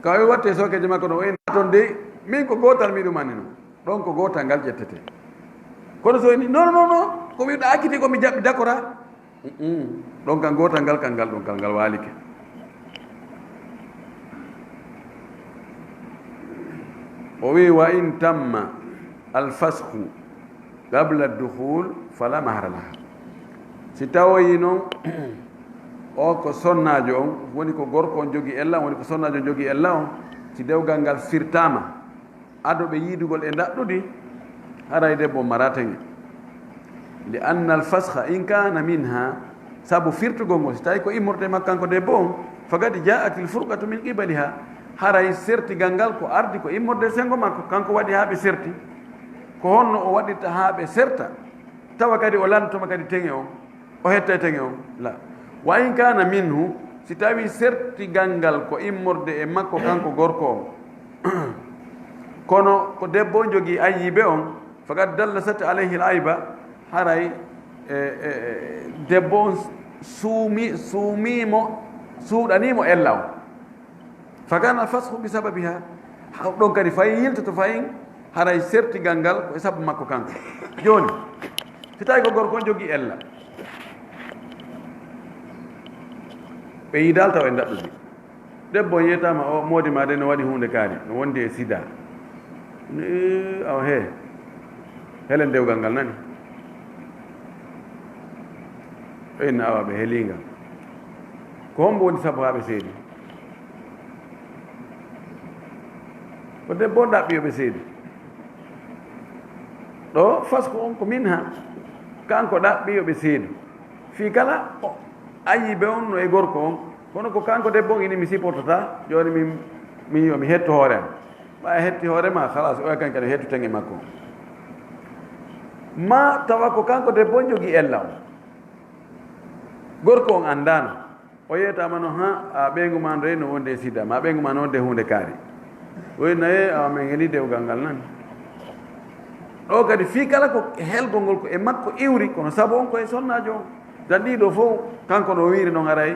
Ka o watti e sookeeje ma, kono o inni ton de, min ko gootal mi ɗum annino. Ɗon ko gootal ngal ƴettete. Kono so inni, non, non, non, ko mi ɗa acciti ko mi jaɓɓi dakora. Mm-mm. Ɗon kan gootal ngal, kan ngal ɗon kal ngal waalike. O wi, "Wa in tamma alfasxu qabla dukhul fala mahra laha." Si tawoyi noon, o ko sonnaajo on, woni ko gorko on jogi ella on, woni ko sonnaajo on jogi ella on, si dewgal ngal firtaama, ado ɓe yiidugol e ndaɗɗudi, haray debbo mara teŋe. Li anna al fasxa in kana minha, sabu firtugol ngol, si tawi ko immorde makko kanko debbo on, faqad jaat al furqatu min qibaliha, haray sertigal ngal ko ardi ko immorde sengo makko, kanko waɗi haa ɓe serti. Ko honno o waɗirta haa ɓe serta, tawa kadi o lantoma kadi teŋe on? O hettay teŋe on? La. Wa in kana minhu, si tawi sertigal ngal ko immorde e makko kanko gorko on, kono ko debbo on jogii ayyibe on, faqad dallasat alayhi al ayba, haray, e, e, e, debbo on suumi, suumiimo, suuɗaniimo ella on. Fakana fasxu bi sababiha. Haw ɗon kadi fayi yiltoto fayin, haray sertigal ngal ko e sabu makko kanko. Jooni, si tawi ko gorko on jogii ella, ɓe yiidaali taw e ndaɗɗudi. Debbo on yeetaama, o moodi ma de no waɗi huunde kaari, no wondi e sida. Ni, awa he, helen dewgal ngal nani. Ɓe inna awa ɓe heliingal. Ko hombo woni sabu haa ɓe seedi? Ko debbo on ɗaɓɓi yo ɓe seedu. Ɗo fasku on ko minha, kanko ɗaɓɓi yo ɓe seedu. Fii kala o ayyibe on no e gorko on, kono ko kanko debbo on ini mi supportata, jooni min, min yo mi hettu hoore am. Ɓay a hetti hoore ma, halas, oya kan kadi hettu teŋe makko. Ma tawa ko kanko debbo on jogii ella on. Gorko on anndaano. O yeetaama no, ha, a ɓeyngu ma ndo no wonde e sida, ma ɓeyngu ma no wonde e huunde kaari. O inna, e, awa men heli dewgal ngal nan. Ɗo kadi fii kala ko helgol ngol ko e makko iwri, kono sabu on ko e sonnaajo on. Tan ɗiɗo fof, kanko no wiiri noon haray,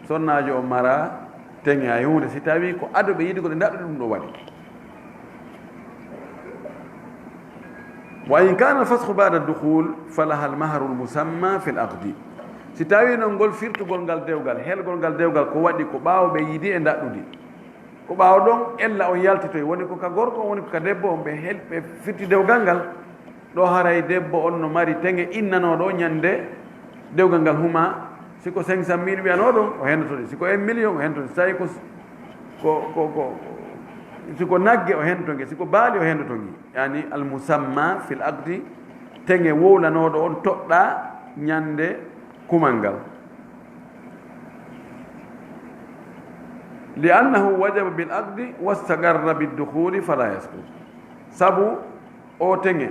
sonnaajo on mara teŋe hay huunde, si tawi ko ado ɓe yiɗugol e ndaɗɗudi ɗum ɗo waɗi. Wa in kana alfasxu bada dukhul falaha almahru almusamma fi alaqdi. Si tawi noon ngol firtugol ngal dewgal, helgol ngal dewgal ko waɗi ko ɓaawo ɓe yiidi e ndaɗɗudi. Ko ɓaawo ɗon ella on yaltitoy, woni ko ka gorko on, woni ko ka debbo on, ɓe hel-, ɓe firti dewgal ngal. Ɗo haray debbo on no mari teŋe innanooɗo ñande dewgal ngal huma. Si ko cinq cent mille wiyanoo ɗon, o hendoto ɗi. Si ko un million, o hendoto ɗi. Si tawi ko, ko, ko, ko, si ko nagge, o hendoto nge. Si ko baali, o hendoto ngi. Yani, al musamma fil aqdi, teŋe wowlanooɗo on toɗɗaa ñande kumal ngal. Li annahu wajaba bil aqdi wastaqarra bid dukhuli fala yasqut. Sabu o teŋe,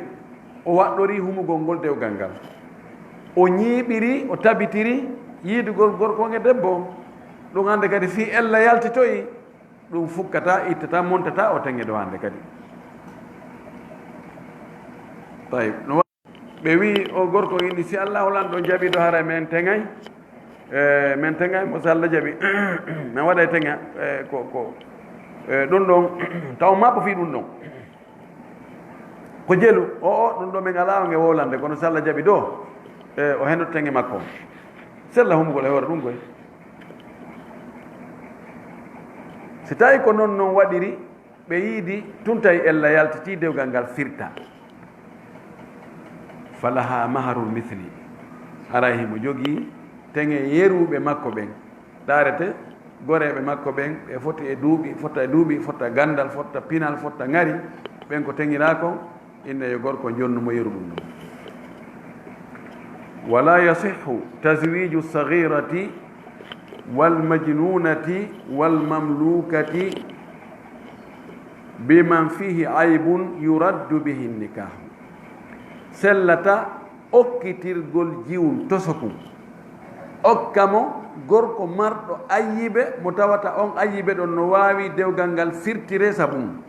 o waɗɗorii humugol ngol dewgal ngal. O ñiiɓiri, o tabitiri yiidugol gorko on e debbo on. Ɗum hannde kadi fii ella yaltitoyi, ɗum fukkataa, ittataa, montataa o teŋe ɗo hannde kadi. Tayyib. No wa-, ɓe wi o gorko ini, "Si Allahu lanɗo jaɓi ɗo, haray men teŋay, e, men teŋay mo si Allah jaɓi." Men waɗay teŋa, e, ko, ko, e, ɗum ɗon, taw mabbo fii ɗum ɗon. Ko jelu, o, o, ɗum ɗo men alaa on e wowlande, kono si Allah jaɓi ɗo, e, o heno teŋe makko. Sella humugol e hoore ɗum koy. Si tawi ko non non waɗiri, ɓe yiidi tun tawi ella yaltitii dewgal ngal firta. Falaha maharul misli. Haray himo jogii teŋe yeruɓe makko ɓen. Daarete goreeɓe makko ɓen, ɓe foti e duuɓi, fotta e duuɓi, fotta gandal, fotta pinal, fotta ŋari, ɓen ko teŋiraa kon, inna yo gorko jonnu mo yeru ɗum ɗum. Wala yasihhu tazwiju saghirati wal majnunati wal mamlukati biman fihi aybun yuraddu bihi nikahu. Sellata okkitirgol jiwun tosokun, okka mo gorko marɗo ayyibe, mo tawata on ayyibe ɗon no waawi dewgal ngal firtire sabun.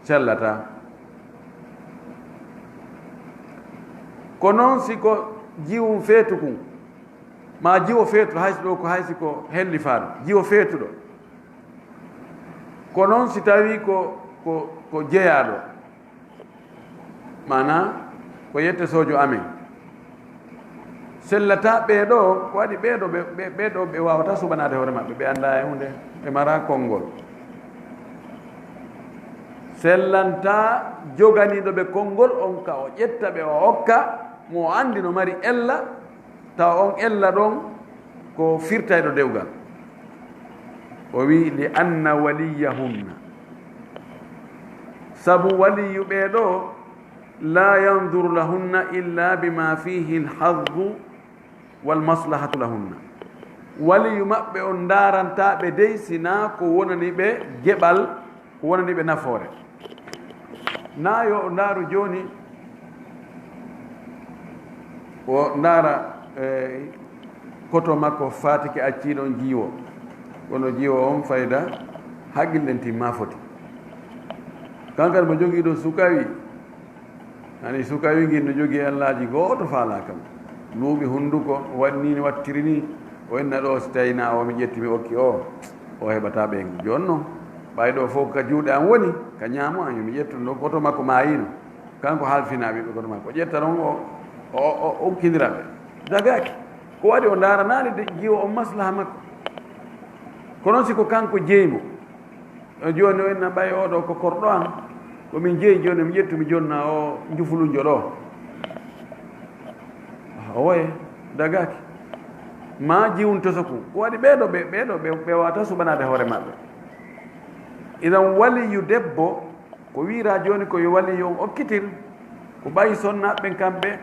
Sellata. Ko non si ko jiwun feetukun, ma jiwo feetuɗo, hay si ɗo ko, hay si ko hellifaaɗo, jiwo feetuɗo. Ko non si tawi ko, ko, ko jeyaaɗo, maanaa ko yette soojo amen. Sellata ɓee ɗo, ko waɗi ɓee ɗo ɓe, ɓe, ɓee ɗo ɓe waawata suɓanaade hoore maɓɓe, ɓe anndaa e huunde, ɓe maraa konngol. Sellanta joganiiɗo ɓe konngol on ka o ƴetta ɓe o okka, mo o anndi no mari ella, tawa on ella ɗon ko firtayɗo dewgal. O wi, "Li anna waliyahunna." Sabu waliyu ɓee ɗo, "La yanzuru lahunna illa bima fihi alhazzu wal maslahatu lahunna." Waliyu maɓɓe on ndaaranta ɓe dey sinaa ko wonani ɓe geɓal, ko wonani ɓe nafoore. Na yo o ndaaru jooni, o ndaara, eh, koto makko faatike acciiɗon jiwo. Kono jiwo on fayda haqqillen timma foti. Kankan mo jogii ɗo sukawi, ani sukawi ngin no jogii ellaaji gooto faalaa kam. Luuɓi hunduko, waɗi ni, wattiri ni, o inna ɗo, si tawi na o mi ƴetti mi okki o, o heɓata ɓe jooni non. Ɓay ɗo fof ka juuɗe am woni, ka ñaamo am, yo mi ƴettu ɗo, koto makko maayino. Kanko halfinaa ɓiɓɓe koto makko. O ƴetta ɗon o, o, o, o ukkindira ɓe. Dagaaki. Ko waɗi o ndaaranaani de jiwo on maslaha makko. Kono si ko kanko jeyi mo, e jooni o inna ɓay oɗo ko korɗo am, ko min jeyi jooni mi ƴettu mi jonna o njufulunjo ɗo. Oye, dagaaki. Ma jiwun tosoku. Ko waɗi ɓee ɗo ɓe, ɓee ɗo ɓe, ɓe wawata suɓanaade hoore maɓɓe. Idan waliyu debbo, ko wiira jooni ko yo waliyu on okkitir, ko ɓayi sonnaaɓe ɓen kamɓe,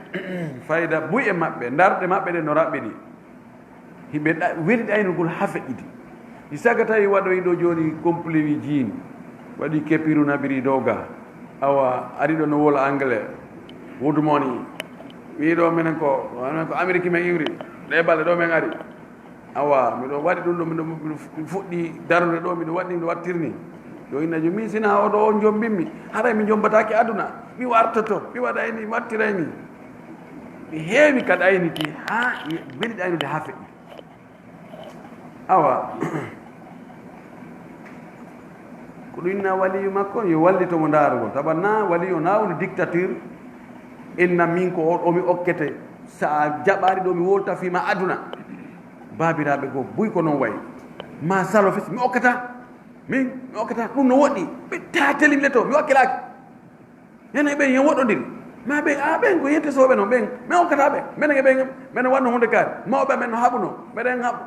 fayda buy e maɓɓe, ndarɗe maɓɓe ɗen no raɓɓiɗi. Hiɓe ɗa-, weli ɗaynugol haa feƴƴiti. Mi saga tawi waɗoyi ɗo jooni complet wi jiin, waɗi kepiru nabiri dow ga. Awa, ari ɗo no wola anglais. Good morning. Wi ɗo menen ko, menen ko Amérique men iwri. Ɗe balɗe ɗo men ari. Awa, miɗo waɗi ɗum ɗo, miɗo, miɗo fuɗɗi darude ɗo, miɗo waɗi, miɗo wattirni. Yo inna jo, min sina oɗo on jombimmi. Haray mi jombataake aduna. Mi wartoto, mi waɗay ni, mi wattiray ni. Mi heewi ka ɗayniti haa mi weli ɗaynude haa feƴƴi. Awa. Ko ɗum inna waliyu makko, yo wallito mo ndaarugol. Tawa na waliyu na woni dictature. Inna min ko o, o mi okkete. Sa a jaɓaari ɗo mi wolta fii ma aduna. Baabiraaɓe goo buy ko non wayi. Ma salo fes, mi okkata. Min, mi okkata. Ɗum no woɗɗi. Ɓe taateli mi leto, mi wakkilaaki. Enen ɓen yen woɗɗondiri. Ma ɓen, a ɓen ko yettisooɓe non ɓen. Men okkata ɓe. Menen e ɓen, menen wanno hunde kaari. Mawɓe amen no haɓuno. Meɗen haɓ-,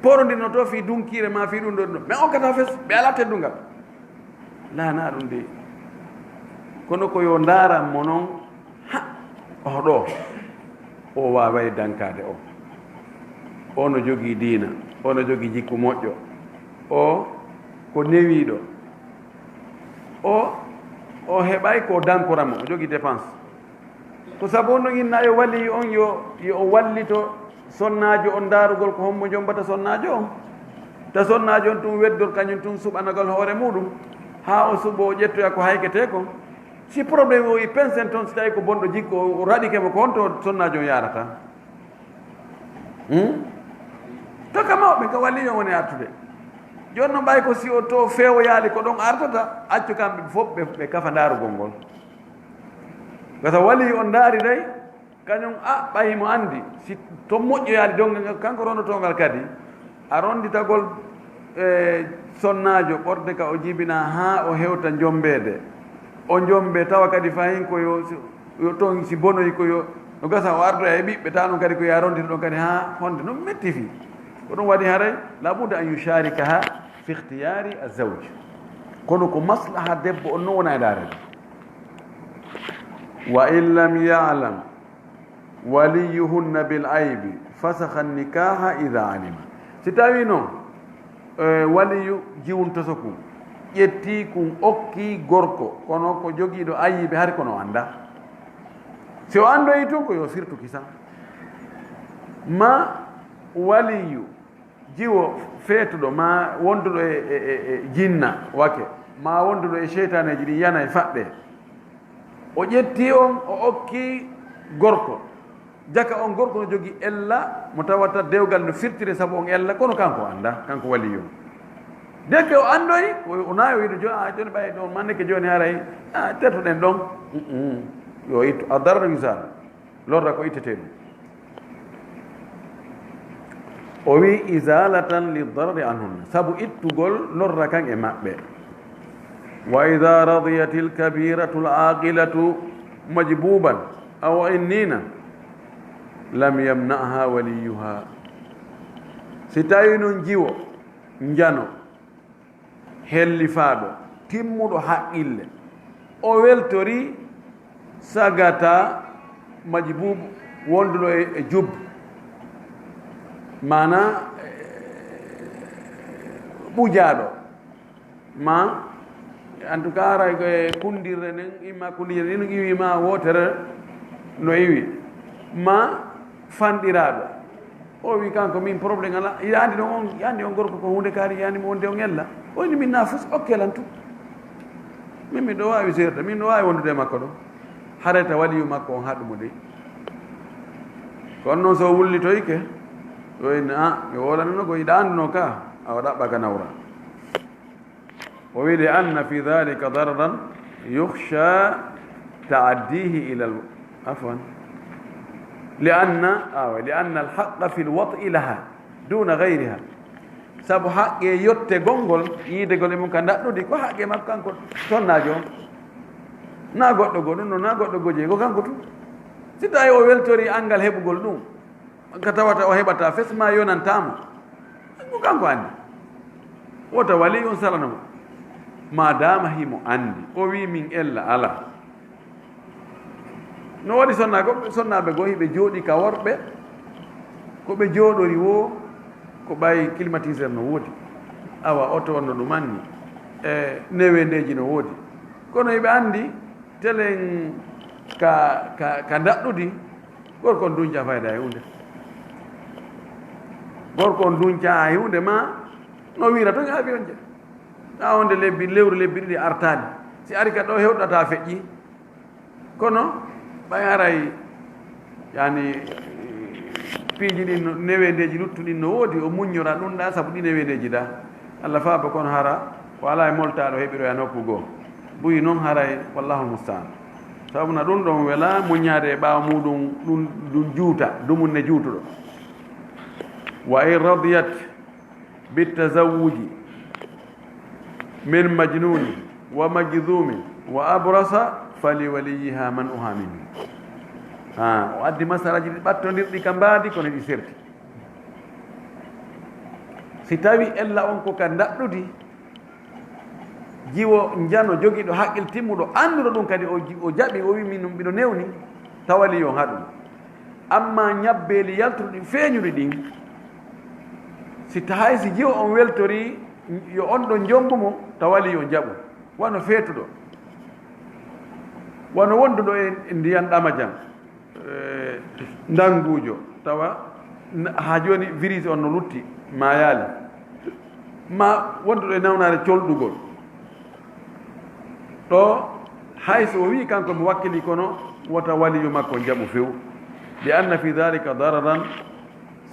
poorondirno to fii dunkiire ma fii ɗum ɗo ɗum ɗo. Men okkata fes. Ɓe alaa teddungal. Laana ɗum de. Kono ko yo ndaaran mo non. Ha, oɗo, o waaway dankaade o. O no jogii diina, o no jogii jikku moƴƴo. O ko newiiɗo. O, o heɓay ko dankora mo, o jogii dépense. Ko sabu on ɗon inna yo waliyu on yo, yo o wallito sonnaajo on ndaarugol ko hombo jombata sonnaajo on. Ta sonnaajo on tun weddor kañum tun suɓanagol hoore muuɗum. Haa o suɓo o ƴettoya ko hayketee kon. Si problème o i pensen toon, si tawi ko bonɗo jikku, o raɗike mo, ko honto sonnaajo on yaarata? Hmm? To ka mawɓe, ka waliyo woni artude. Jooni noon ɓay ko si o to feewoyaali ko ɗon artata, accu kamɓe fof ɓe, ɓe kafa ndaarugol ngol. Gasa waliyo on ndaari dey, kañum a ɓay mo anndi, si to moƴƴoyaali donngal ngal, kanko rondotongal kadi, a ronnditagol e sonnaajo ɓorde ka o jibinaa haa o hewta jommbeede. O jommbee tawa kadi fahin ko yo, yo toon si bonoyi ko yo, no gasa o ardoya e ɓiɓɓe, tawa ɗum kadi ko yo a ronndita ɗon kadi haa honde no metti fii. Ko ɗum waɗi haray, la budda an yusharikaha fi ikhtiyari azawj. Kono ko maslaha debbo on no wona e daareede. Wa in lam ya'lam waliyuhunna bil aybi fasakha nikaha idha alima. Si tawi noon, eh, waliyu jiwun toso kun, ƴetti kun, okki gorko, kono ko jogiiɗo ayibe, hari kono o annda. Si o anndoyi tun, ko yo firtu kisa. Ma waliyu jiwo feetuɗo, ma wonduɗo e, e, e, e jinna wake, ma wonduɗo e seytaneeji ɗin yana e faɗɗe. O ƴetti on, o okki gorko. Jaka on gorko no jogi ella mo tawata dewgal no firtire sabu on ella, kono kanko annda, kanko waliyo. Deke o anndoyi, o, o nayo wiide jo-, a, jooni ɓay ɗon, manneke jooni haray, a, tertuɗen ɗon. Mm-mm. Yo ittu, a darra misal. Lorra ko ittete ɗum. O wi, "Izalatan li darari anhunna," sabu ittugol lorra kan e maɓɓe. "Wa idha radiyatil kabiratul aqilatu majbuban aw innina lam yamna'ha waliyuha." Si tawi noon jiwo, njano, hellifaaɗo, timmuɗo haqqille, o weltori sagata majbuub wonduɗo e, e jub, maana, eh, ɓujaaɗo, ma, en tout cas, haray ko e kunndirre nden, imma kunndirre nden iwi ma wootere no iwi, ma fanɗiraaɗo. O wi kanko, "Min problème ala." Yiɗa anndi ɗon on, yiɗa anndi on gorko ko huunde kaari, yiɗa anndi mo wonde on ella. O inni, "Min na fus, okke lan tu. Min miɗo waawi seerta, min no waawi wondude e makko ɗo." Harayta waliyu makko on haɗu mo dey. Kono noon so o wullitoyke, o inni, "A, mi woolanano ko yiɗa annduno ka, awa ɗaɓɓa ka nawra." O wi, "Li anna fi dhalika dararan yukhsha ta'addihi ila al-," afwan. "Li anna, awa, li anna al-haqqa fi al-wat'i laha duna ghayriha." Sabu haqqe yottegol ngol, yiidegol e mum ka ndaɗɗudi, ko haqqe makko kanko sonnaajo on. Na goɗɗo goo, ɗum ɗon na goɗɗo goo jeyi, ko kanko tun. Si tawi o weltori anngal heɓugol ɗum, ka tawata o heɓata fes ma yonantaa mo. Ko kanko anndi. Wota wali on salano mo. Ma dama himo anndi. O wi min ella ala. No waɗi sonna ko, sonnaaɓe goo hiɓe jooɗi ka worɓe, ko ɓe jooɗori woo, ko ɓay climatiseur no woodi. Awa oto on no ɗum anni. E newendeeji no woodi. Kono hiɓe anndi telen ka, ka, ka ndaɗɗudi, gorko on duñca fayda e huunde. Gorko on duñca e huunde ma, no wiira ton e avion je. Taa wonde lebbi, lewru lebbi ɗiɗi artaani. Si ari ka ɗo hewɗata feƴƴi. Kono, ɓay haray, yani, piiji ɗin no, newendeeji luttuɗin no woodi, o muññora ɗum ɗa, sabu ɗi newendeeji da. Allah faaba kono hara, ko alaa e moltaaɗo heɓiroya nokku goo. Buyi noon haray, wallahu musta'an. Sabu na ɗum ɗon wela muññaade e ɓaawo muɗum, ɗum, ɗum juuta, dumun ne juutuɗo. Wa in radiyat bitazawwuji min majnuni wa majzumi wa abrasa fali waliyiha man uhaminu. Ha, o addi masalaji ɗi ɓattondirɗi ka mbaadi, kono ɗi serti. Si tawi ella on ko ka ndaɗɗudi, jiwo njano jogiiɗo haqqil timmuɗo, annduɗo ɗum kadi, o ji-, o jaɓi, o wi, "Min, mbiɗo newni," tawali yo haɗu. Amma ñabbeeli yaltuɗi feeñuɗi ɗin, si ta-, hay si jiwo on weltori, yo on ɗon jombu mo, tawali yo jaɓu. Wano feetuɗo, wano wonduɗo e, e ndiyan ɗamajan, eh, ndanguujo, tawa n-, haa jooni virus on no lutti, maayaali. Ma wonduɗo e nawnaare colɗugol. Ɗo Hay so o wi'i kanko mo wakkili, kono wota waliyu makko jaɓu few. Li anna fi dhalika dararan,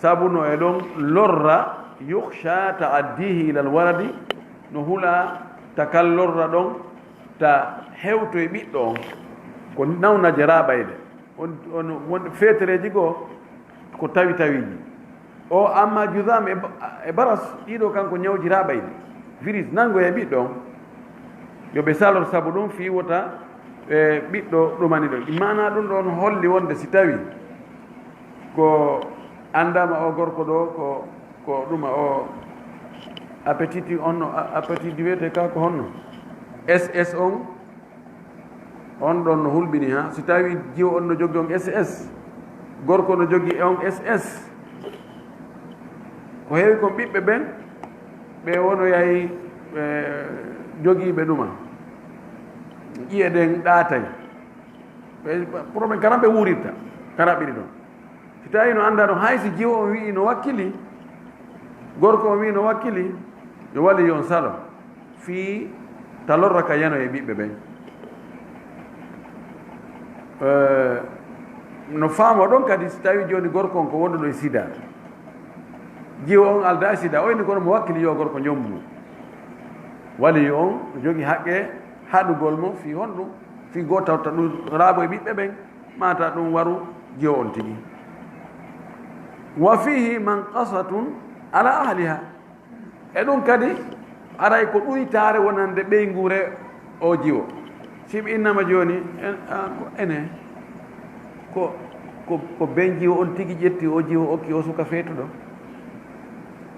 sabu no e ɗon lorra, yukhsha ta'addihi ila alwaladi, no hula ta kal lorra ɗon ta hewto e ɓiɗɗo on. Ko nawnaje raɓayɗe. On, on, won feetereeji goo ko tawi tawiiji. O amma judam e, e baras, ɗiɗo kanko ñawji raɓayɗi. Virus nango e ɓiɗɗo on. Yo ɓe salor sabu ɗum fii wota, e, ɓiɗɗo ɗumani ɗon. Maana ɗum ɗon holli wonde si tawi ko anndama o gorko ɗo ko, ko ɗuma o appétit on, no a-, appétit wiyete ka ko honno? S S on, on ɗon no hulɓini ha. Si tawi jiwo on no jogi on S S, gorko no jogi on S S, ko heewi kon ɓiɓɓe ɓen, ɓe wono yahi, e, jogiiɓe ɗuma. Ƴi'e ɗen ɗaatay. Ɓe, problème karam ɓe wuurirta, karaɓɓiri ɗon. Si tawi no annda ɗon, hay si jiwo on wi'i no wakkili, gorko on wi'i no wakkili, yo wali yo on salo. Fii ta lorra ka yano e ɓiɓɓe ɓen. Eh, no faamo ɗon kadi, si tawi jooni gorko on ko wonduɗo e sida, jiwo on alda e sida, o inni kono mo wakkili yo gorko ñommu. Wali on jogi haqqe haɗugol mo fii honɗum, fii goo tawta ɗum raabo e ɓiɓɓe ɓen, mata ɗum waru jiwo on tigi. Wa fihi manqasatun ala ahliha. E ɗum kadi, aray ko ɗuytaare wonande ɓeynguure o jiwo. Si ɓe innama jooni, en, a, ko ene, ko, ko, ko ben jiwo on tigi ƴetti o jiwo okki o suka feetuɗo.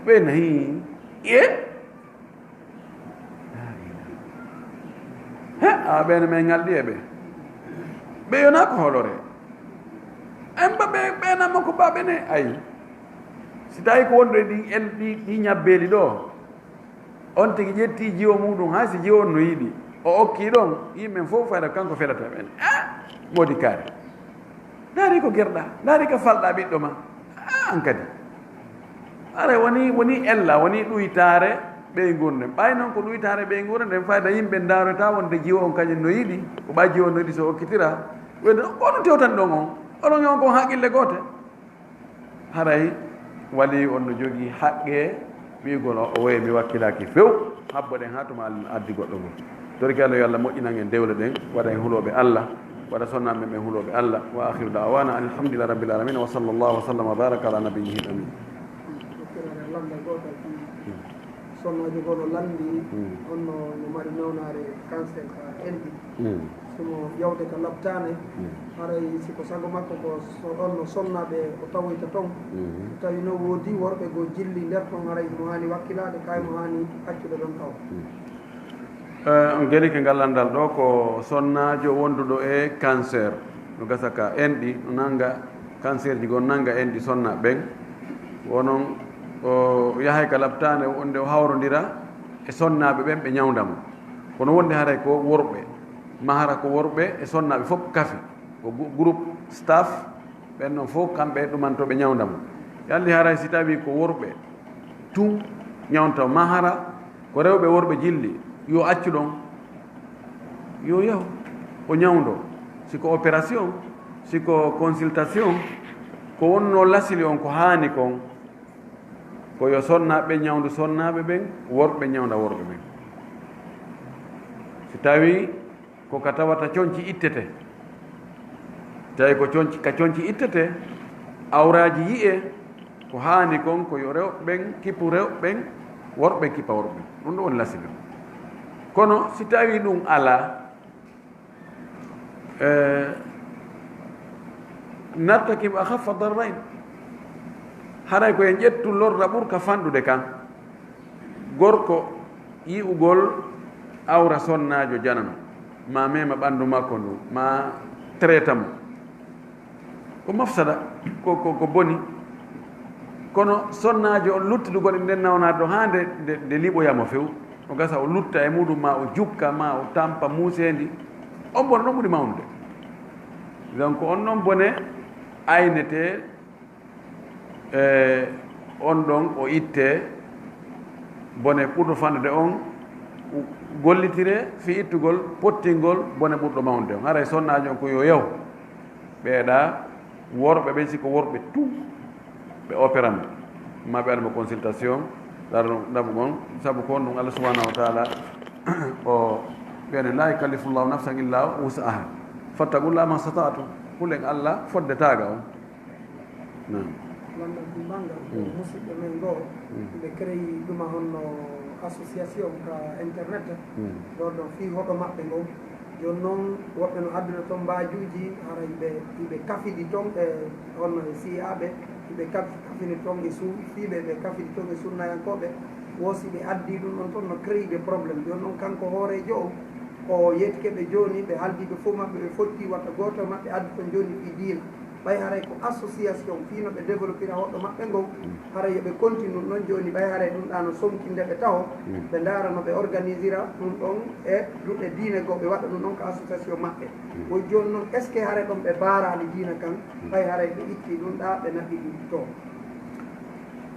Ɓe nahi, e? He, a, ɓeene men ngalɗi e ɓe. Ɓe yona ko hoolore. En ba ɓe, ɓe namma ko ba ɓe ne, ayi. Si tawi ko wonde ɗi, en, ɗi, ɗi ñabbeeli ɗo, on tigi ƴetti jiwo muɗum, hay si jiwo on no yiɗi, o okki ɗon, yimɓe fof fayda kanko felata ɓen. Ah, moodi kaari. Ndaari ko gerɗa, ndaari ko falɗa ɓiɗɗo ma. Ah, an kadi. Aray woni, woni ella, woni ɗuytaare ɓeynguure nden. Ɓay noon ko ɗuytaare ɓeynguure nden, fayda yimɓe ndaarota wonde jiwo on kañum no yiɗi, ko ɓay jiwo on no yiɗi so okkitira. Wonde on ko onon tewtan ɗon on. Onon e on ko haqqille goote. Haray wali on no jogii haqqe wi'ugol o, o woye mi wakkilaaki few, habbo ɗen haa tuma al-, addi goɗɗo ngol. Torki Allah, yo Allah moƴƴinan en dewle ɗen, waɗa en hulooɓe Allah, waɗa sonnaaɓe men hulooɓe Allah. Wa akhiru da'wana alhamdulillahi rabbil alamin, wa sallallahu wa sallama wa baraka ala nabiyyihi amin. Sonnaajo goo no lanndi, mm, on no, no mari nawnaare cancer ka enɗi. Mm. Simo yawde ka laptaane, mm, haray si ko sago makko ko so ɗon no sonnaaɓe o tawoyta ton. Mm. So tawi no woodi worɓe goo jilli nder ton, haray mo haani wakkilaade, kay mo haani accude ɗon taw. Mm. Eh, on gari ke ngal lanndal ɗo ko sonnaajo wonduɗo e cancer. No gasa ka enɗi, no nannga cancer ji goo, nannga enɗi sonna ɓen. Wonon o yahay ka laptaane wonde o hawrondira e sonnaaɓe ɓen ɓe ñawnda mo. Kono wonde haray ko worɓe, ma hara ko worɓe e sonnaaɓe fof kafi. Ko gu-, groupe staff, ɓen non fof kamɓe ɗumanto ɓe ñawnda mo. Yalli haray si tawi ko worɓe tun ñawnta, ma hara ko rewɓe worɓe jilli, yo accu ɗon, yo yahu o ñawndo. Si ko opération, si ko consultation, ko wonno lasili on ko haani kon, ko yo sonnaaɓe ñawndu sonnaaɓe ɓen, worɓe ñawnda worɓe ɓen. Si tawi ko ka tawata conci ittete, tawi ko conci, ka conci ittete, awraaji yi'e, ko haani kon ko yo rewɓe ɓen kippu rewɓe ɓen, worɓe ɓen kippa worɓe ɓen. Ɗum ɗo woni lasili. Kono si tawi ɗum alaa, eh, nartakib akhaffa darrayn. Haray ko en ƴettu lorra ɓurka fanɗude kan. Gorko yi'ugol awra sonnaajo janano, ma mema ɓanndu makko ndu, ma traita mo. Ko mafsada, ko, ko, ko boni. Kono sonnaajo on luttudugol e nden nawnaade ɗo haa nde, nde, nde liɓoya mo few. O gasa o lutta e muɗum, ma o jukka, ma o tampa muuseendi. On bone ɗon ɓuri mawnude. Donc, on ɗon bone aynetee, e, on ɗon o ittee, bone ɓurɗo fanɗude on, gollitire fii ittugol pottingol bone ɓurɗo mawnude on. Haray sonnaajo on ko yo yaw. Ɓeeɗa worɓe ɓen, si ko worɓe tun ɓe opéramo, ma ɓe waɗamo consultation, ɗaɓu on, sabu ko on ɗum Allah subhanahu wa taala o ɓene, "La yukallifu llahu nafsan illa wus'aha, fattaqullaha mastata'tum." Hulen Allah foddetaaga on. Naam. Lanndal timmal ngal ko musidɓe men goo, ɓe créé ɗuma honno association ka internet, ɗo ɗon fii hoɗo maɓɓe ngon. Jooni noon, woɓɓe no adduna toon mbaajuuji, hara iɓe, iɓe kafidi toon e honno e C I A ɓe, iɓe kaf-, kafini toon e su-, fii ɓe, ɓe kafidi toon e sunnayankooɓe. Wo si ɓe addii ɗum ɗon toon, no créé des problèmes. Jooni noon, kanko hooreejo on, o yettike ɓe jooni, ɓe haaldi ɓe fof maɓɓe, ɓe fotti wata gooto e maɓɓe addi toon jooni fii diina. Ɓay haray ko association fii no ɓe développira hoɗo maɓɓe ngon, haray yo ɓe continue ɗum ɗon jooni. Ɓay haray ɗum ɗaa no sonkinde ɓe taho, ɓe ndaara no ɓe organisira ɗum ɗon e duɗe diine goo, ɓe waɗa ɗum ɗon ko association maɓɓe. Ko jooni noon, est-ce que haray ɗon ɓe baaraali diina kan? Ɓay haray ɓe itti ɗum ɗaa, ɓe naɓi ɗum to.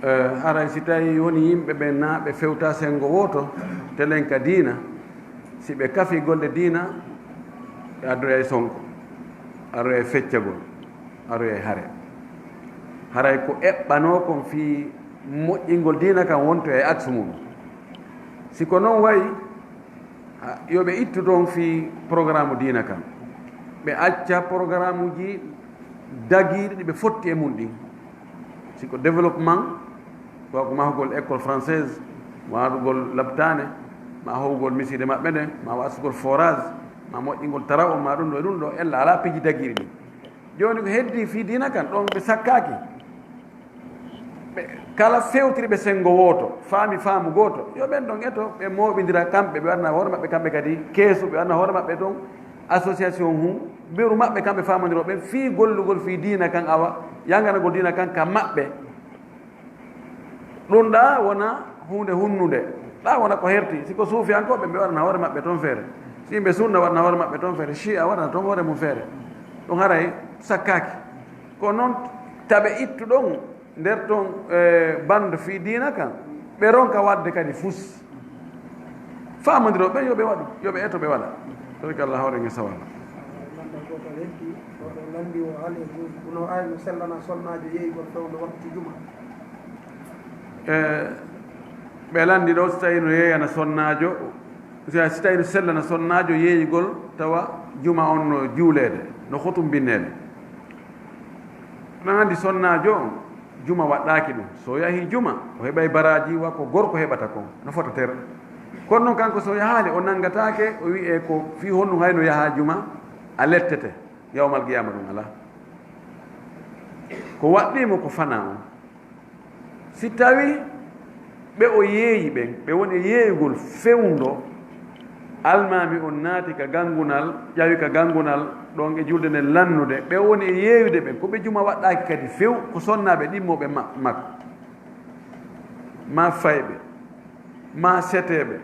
Eh, haray si tawi woni yimɓe ɓen naa ɓe fewta senngo wooto, telen ka diina, si ɓe kafi golle diina, ɓe addoya e sonko, aroya e feccagol, aroya e hare. Haray ko eɓɓanoo kon fii moƴƴingol diina kan wontoya e aksu mum. Si ko non wayi, ha, yo ɓe ittu toon fii programme diina kan. Ɓe acca programuuji dagiiɗi ɗi ɓe fotti e mum ɗin. Si ko développement, ko ko mahugol école française, waɗugol laptaane, ma howgol miside maɓɓe nde, ma wasugol forage, ma moƴƴingol taraw, ma ɗum ɗo e ɗum ɗo, ella alaa piiji dagiiɗi ɗin. Jooni ko heddii fii diina kan, ɗon ɓe sakkaaki. Ɓe kala fewtiri ɓe senngo wooto, faami faamu gooto, yo ɓen ɗon eto, ɓe mooɓindira kamɓe, ɓe waɗana hoore maɓɓe kamɓe kadi keesu, ɓe waɗana hoore maɓɓe toon association hun, mberu maɓɓe kamɓe faamondiro ɓen fii gollugol fii diina kan, awa yanganagol diina kan ka maɓɓe. Ɗum ɗaa wona huunde hunnunde, ɗaa wona ko herti. Si ko suufiyankooɓe, ɓe waɗana hoore maɓɓe toon feere. Si yimɓe sunna waɗana hoore maɓɓe toon feere, shi'a waɗana toon hoore mum feere. Ɗum haray sakkaaki. Ko noon taɓe ittu ɗon nder ton, eh, bande fii diina kan, ɓe ronka waɗde kadi fus. Faamondiro ɓen yo ɓe waɗu, yo ɓe eto ɓe waɗa. Tawi ko Allah hawre nge sawal. Lanndal gootal heddi, o ɗo lanndi o haali e gun-, no ay no sellana sonnaajo yeeyugol fewndo waktu juma. Eh, ɓe lanndi ɗo, si tawi no yeeyana sonnaajo, si, si tawi no sellana sonnaajo yeeyugol tawa juma on no juuleede, no hotumbinneede. Ɗon anndi sonnaajo on, juma waɗɗaaki ɗum. So yahii juma, o heɓay baraaji wa ko gorko heɓata kon, no fota ter. Kono noon kanko so yahaali, o nanngataake, o wi'ee ko fii honɗum hayno yahaa juma, a lettete. Yawmal qiyaama ɗum alaa. Ko waɗɗii mo ko fanaa on. Si tawi ɓe o yeeyi ɓen, ɓe woni e yeeyugol fewndo, almaami on naati ka ganngunal, ƴawi ka ganngunal ɗon e julde nden lannude, ɓe woni e yeeyude ɓen, ko ɓe juma waɗɗaaki kadi few, ko sonnaaɓe ɗimmooɓe ma-, makko, maa fayɓe, maa seteeɓe,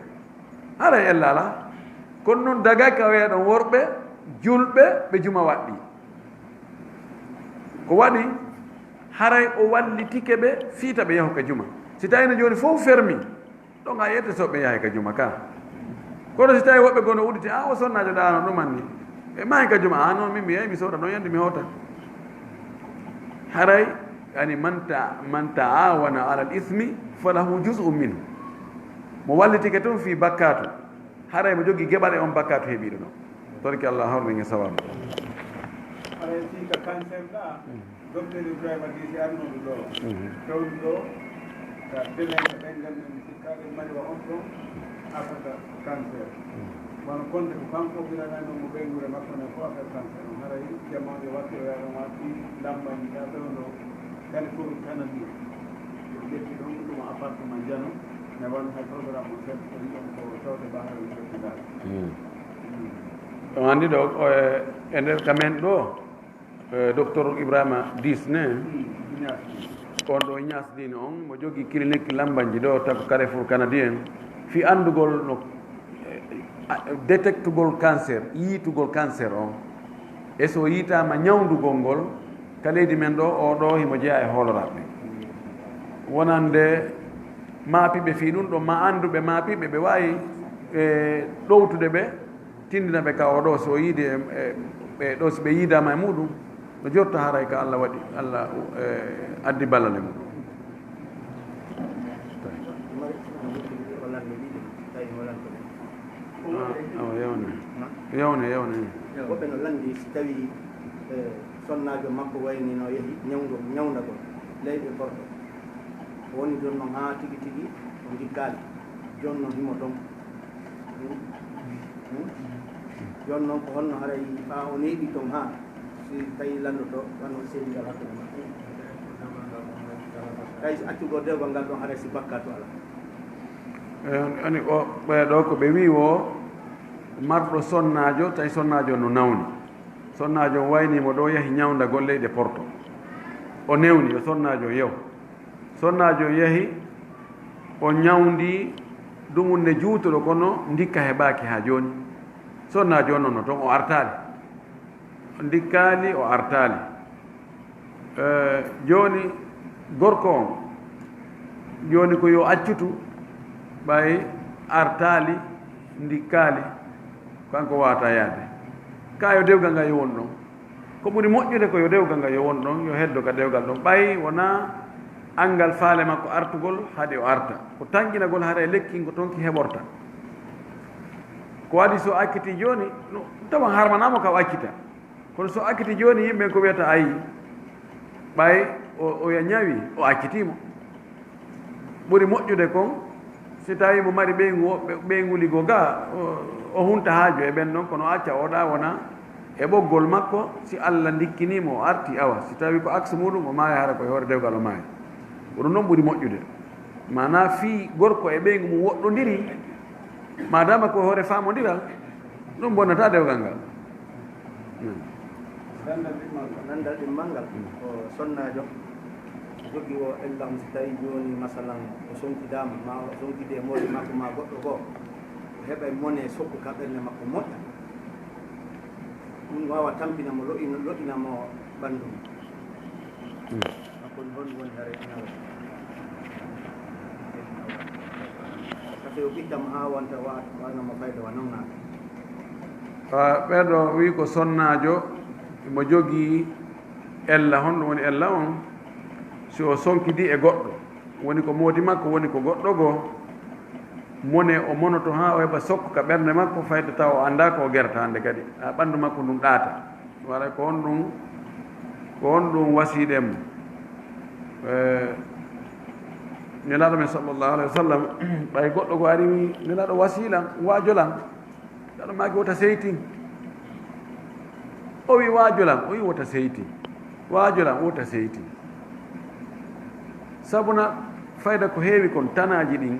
haray ella alaa. Kono noon dagay ka weeɗon worɓe, julɓe, ɓe juma waɗɗii. Ko waɗi, haray o wallitike ɓe fii ta ɓe yahu ka juma. Si tawii no jooni fof fermi, ɗon a yiyete so ɓe yahay ka juma ka. Kono si tawii woɓɓe goo no udditi, "A, o sonnaajo ɗaano ɗuman ni. Ɓe mahi ka juma." "A, non, min mi yahi, mi sooda ɗon yande, mi hoota." Haray, yani, "Man ta-, man ta'awana alal ismi falahu juz'un minhu." Mo wallitike tun fii bakkaatu, haray mo jogii geɓal e on bakkaatu heɓiiɗo non. Torki Allah hawri nge sawabu. Haray fii ka cancer ɗa, Docteur Ibrahima Disi arnooɗo ɗo, tawde ɗo, ka télé, ka ɗenngal men, mi sikkaade mari wa on ɗon, affaire cancer. Wano Konte ko kanko o wiranani mo ɓeynguure makko nden ko affaire cancer on. Haray jamaaje waɗde o yaha ɗon waɗti lambanji ka fewndo Carrefour Canadien. Ɓe ƴetti ɗon ko ɗum appartement Jano, ne wano hay programme on seeɗa ko yi'on ko tawde ɓaaral festival. On anndi ɗo, o e, e nder ka men ɗo, eh, Docteur Ibrahima Dis ne, on ɗo Ñas Dine on, mo jogii clinique lambanji ɗo, taw ko Carrefour Canadien, fii anndugol no, eh, a-, détectugol cancer, yiitugol cancer on. E so yiitaama ñawndugol ngol, ka leydi men ɗo, o ɗo himo jeyaa e hooloraaɓe. Wonande maapiiɓe fii ɗum ɗo, ma annduɓe maapiiɓe, ɓe waawi e ɗowtude ɓe, tindina ɓe ka o ɗo, so o yiidi e, e, ɓe ɗo, si ɓe yiidaama e muɗum, no jotta haray ka Allah waɗi, Allah, e, addi ballal e muɗum. Ah, awa, yawne. Yawne, yawne. Woɓɓe no lanndi, si tawi, e, sonnaajo makko wayni no yehi ñawndo-, ñawndagol leyɗe Porto. O woni ɗon noon haa tigi tigi o ndikkaali. Jooni noon himo toon. Hmm? Hmm? Jooni noon ko honno haray faa o neeɓi toon haa si tawi lanndoto wano seedingal hakkunde maɓɓe? Tawi si accugol dewgal ngal ɗoon haray si bakkaatu alaa. E, ani o, ɓee ɗo ko ɓe wii o marɗo sonnaajo, tawi sonnaajo no nawni. Sonnaajo on wayni mo ɗo, yahi ñawndagol leyɗe Porto. O newni, yo sonnaajo yew. Sonnaajo on yahi, o ñawndi dumunne juutuɗo, kono ndikka heɓaaki haa jooni. Sonnaajo on no toon, o artaali. O ndikkaali, o artaali. Eh, jooni gorko on, jooni ko yo accutu, ɓay artaali, ndikkaali, kanko waata yaade. Ka yo dewgal ngal yo won ɗon. Ko ɓuri moƴƴude ko yo dewgal ngal yo won ɗon, yo heddo ka dewgal ɗon. Ɓay wonaa anngal faale makko artugol, haɗi o arta. Ko tanƴinagol haray lekki ko toon ki heɓorta. Ko waɗi so acciti jooni, no, tawan harmanaama ka o accita. Kono so acciti jooni, yimɓe ko wiyata ayi, ɓay o, o ya ñawi, o accitiimo. Ɓuri moƴƴude kon, si tawi mo mari ɓeyngu, ɓe-, ɓeyngu ligo ga, o, o hunta haaju e ɓen ɗon, kono acca o ɗa wona e ɓoggol makko, si Allah ndikkiniimo o arti, awa, si tawi ko aksu muɗum, o maaya hara ko e hoore dewgal o maaya. Ko ɗum ɗon ɓuri moƴƴude. Maanaa fii gorko e ɓeyngu mum woɗɗondiri, maadaama ko e hoore faamondiral, ɗum bonnataa dewgal ngal. Hmm. Lanndal ɗimmal ngal, ko sonnaajo jogii o ella on, si tawi jooni, masalan, o sonkidaama, maa o sonkidi e moodi makko, maa goɗɗo goo, o heɓay mone sokku ka ɓernde makko moƴƴa. Ɗum waawa tampina mo, lo'ina, lo'ina mo ɓanndu mum. Hmm. Hakkunde honɗum woni hare ñawo? Parce que o ɓittama haa wonta wa-, wanamo fayda wa nawnaade. Ah, ɓeɗo wi ko sonnaajo mo jogii ella. Honɗum woni ella on? Si o sonkidi e goɗɗo, woni ko moodi makko, woni ko goɗɗo goo, mone o monoto haa o heɓa sokko ka ɓernde makko, fayda tawa o anndaa ko o gerata hannde kadi. A ɓanndu makko ndun ɗaata. Wara ko honɗum, ko honɗum wasiiɗen mo? Eh, Nelaaɗo men sallallahu alaihi wasallam, ɓay goɗɗo ko ari wi, "Nelaaɗo, wasiilan, waajolan." Nelaaɗo maaki, "Wota seytin." O wi, "Waajolan." O wi, "Wota seytin. Waajolan, wota seytin." Sabuna fayda ko heewi kon, tanaaji ɗin,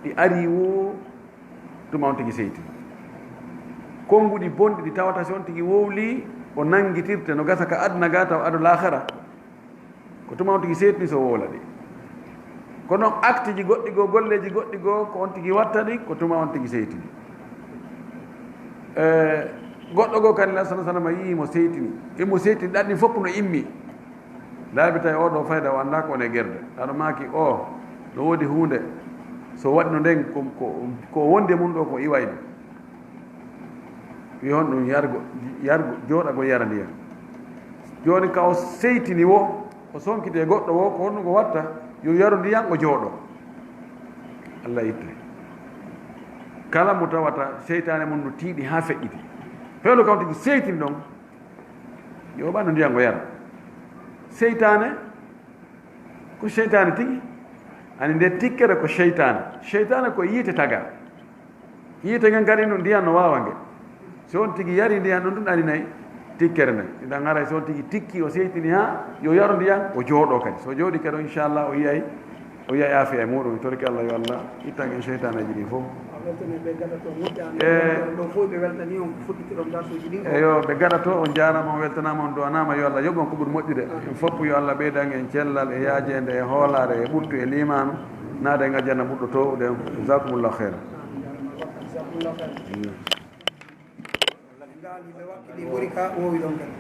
ɗi ari wo tuma on tigi seyti. Konnguɗi bonɗi ɗi tawata si on tigi wowli, o nanngitirte no gasa ka aduna ga taw ado laakhara. Ko tuma on tigi seytini so wowla ɗi. Kono acte ji goɗɗi goo, golleeji goɗɗi goo, ko on tigi watta ɗi, ko tuma on tigi seytini. Eh, goɗɗo goo kadi, la sana sana ma yii mo seytini. Imo seytini, ɗan ɗin fof no immi. Laabi tawi oo ɗoo fayda o anndaa ko woni e gerde. Aɗa maaki oo, no woodi huunde, so waɗi no nden, ko, ko, ko wondi e mum ɗoo ko iwayde. Wi honɗum yargo, yargo, jooɗagol yara ndiyam. Jooni ka o seytini wo, o sonkiti e goɗɗo wo, ko honɗum ko watta? Yo yaru ndiyam, o jooɗo. Allah ittay. Kala mo tawata seytaane mum no tiiɗi haa feƴƴiti. Fewndo kam tigi seytini ɗon, yo ɓandu ndiyam o yara. Seytaane, ko seytaane tigi. Ani nde tikkere ko seytaane. Seytaane ko yiite taga. Yiite ngen kadi no ndiyam no waawa nge. So on tigi yari ndiyam ɗon, ɗum aninay tikkere nden. Idan haray so on tigi tikki, o seytini haa yo yaru ndiyam, o jooɗo kadi. So jooɗi kadi, inchallah, o yiyay O yiya e aafiya e muɗum, mi torike Allah yo Allah ittan en seytaneeji ɗin fof. A weltanii ɓe gaɗa to moƴƴa, e ɗo fof ɓe weltanii on, fuɗɗitiron darsuuji ɗin ko. Eyo, ɓe gaɗa to, on jaaraama, on weltanaama, on duwanaama, yo Allah yoɓ on ko ɓuri moƴƴude. En fof yo Allah ɓeydan en cellal e yaajeende e hoolaare e ɓuttu e liimaanu, naada en aljanna ɓurɗo toowude en. Jazakumullahu khairan. Jazakumullahu khairan. Ngal ɓe wakkili ɓuri ka wowi ɗon kadi.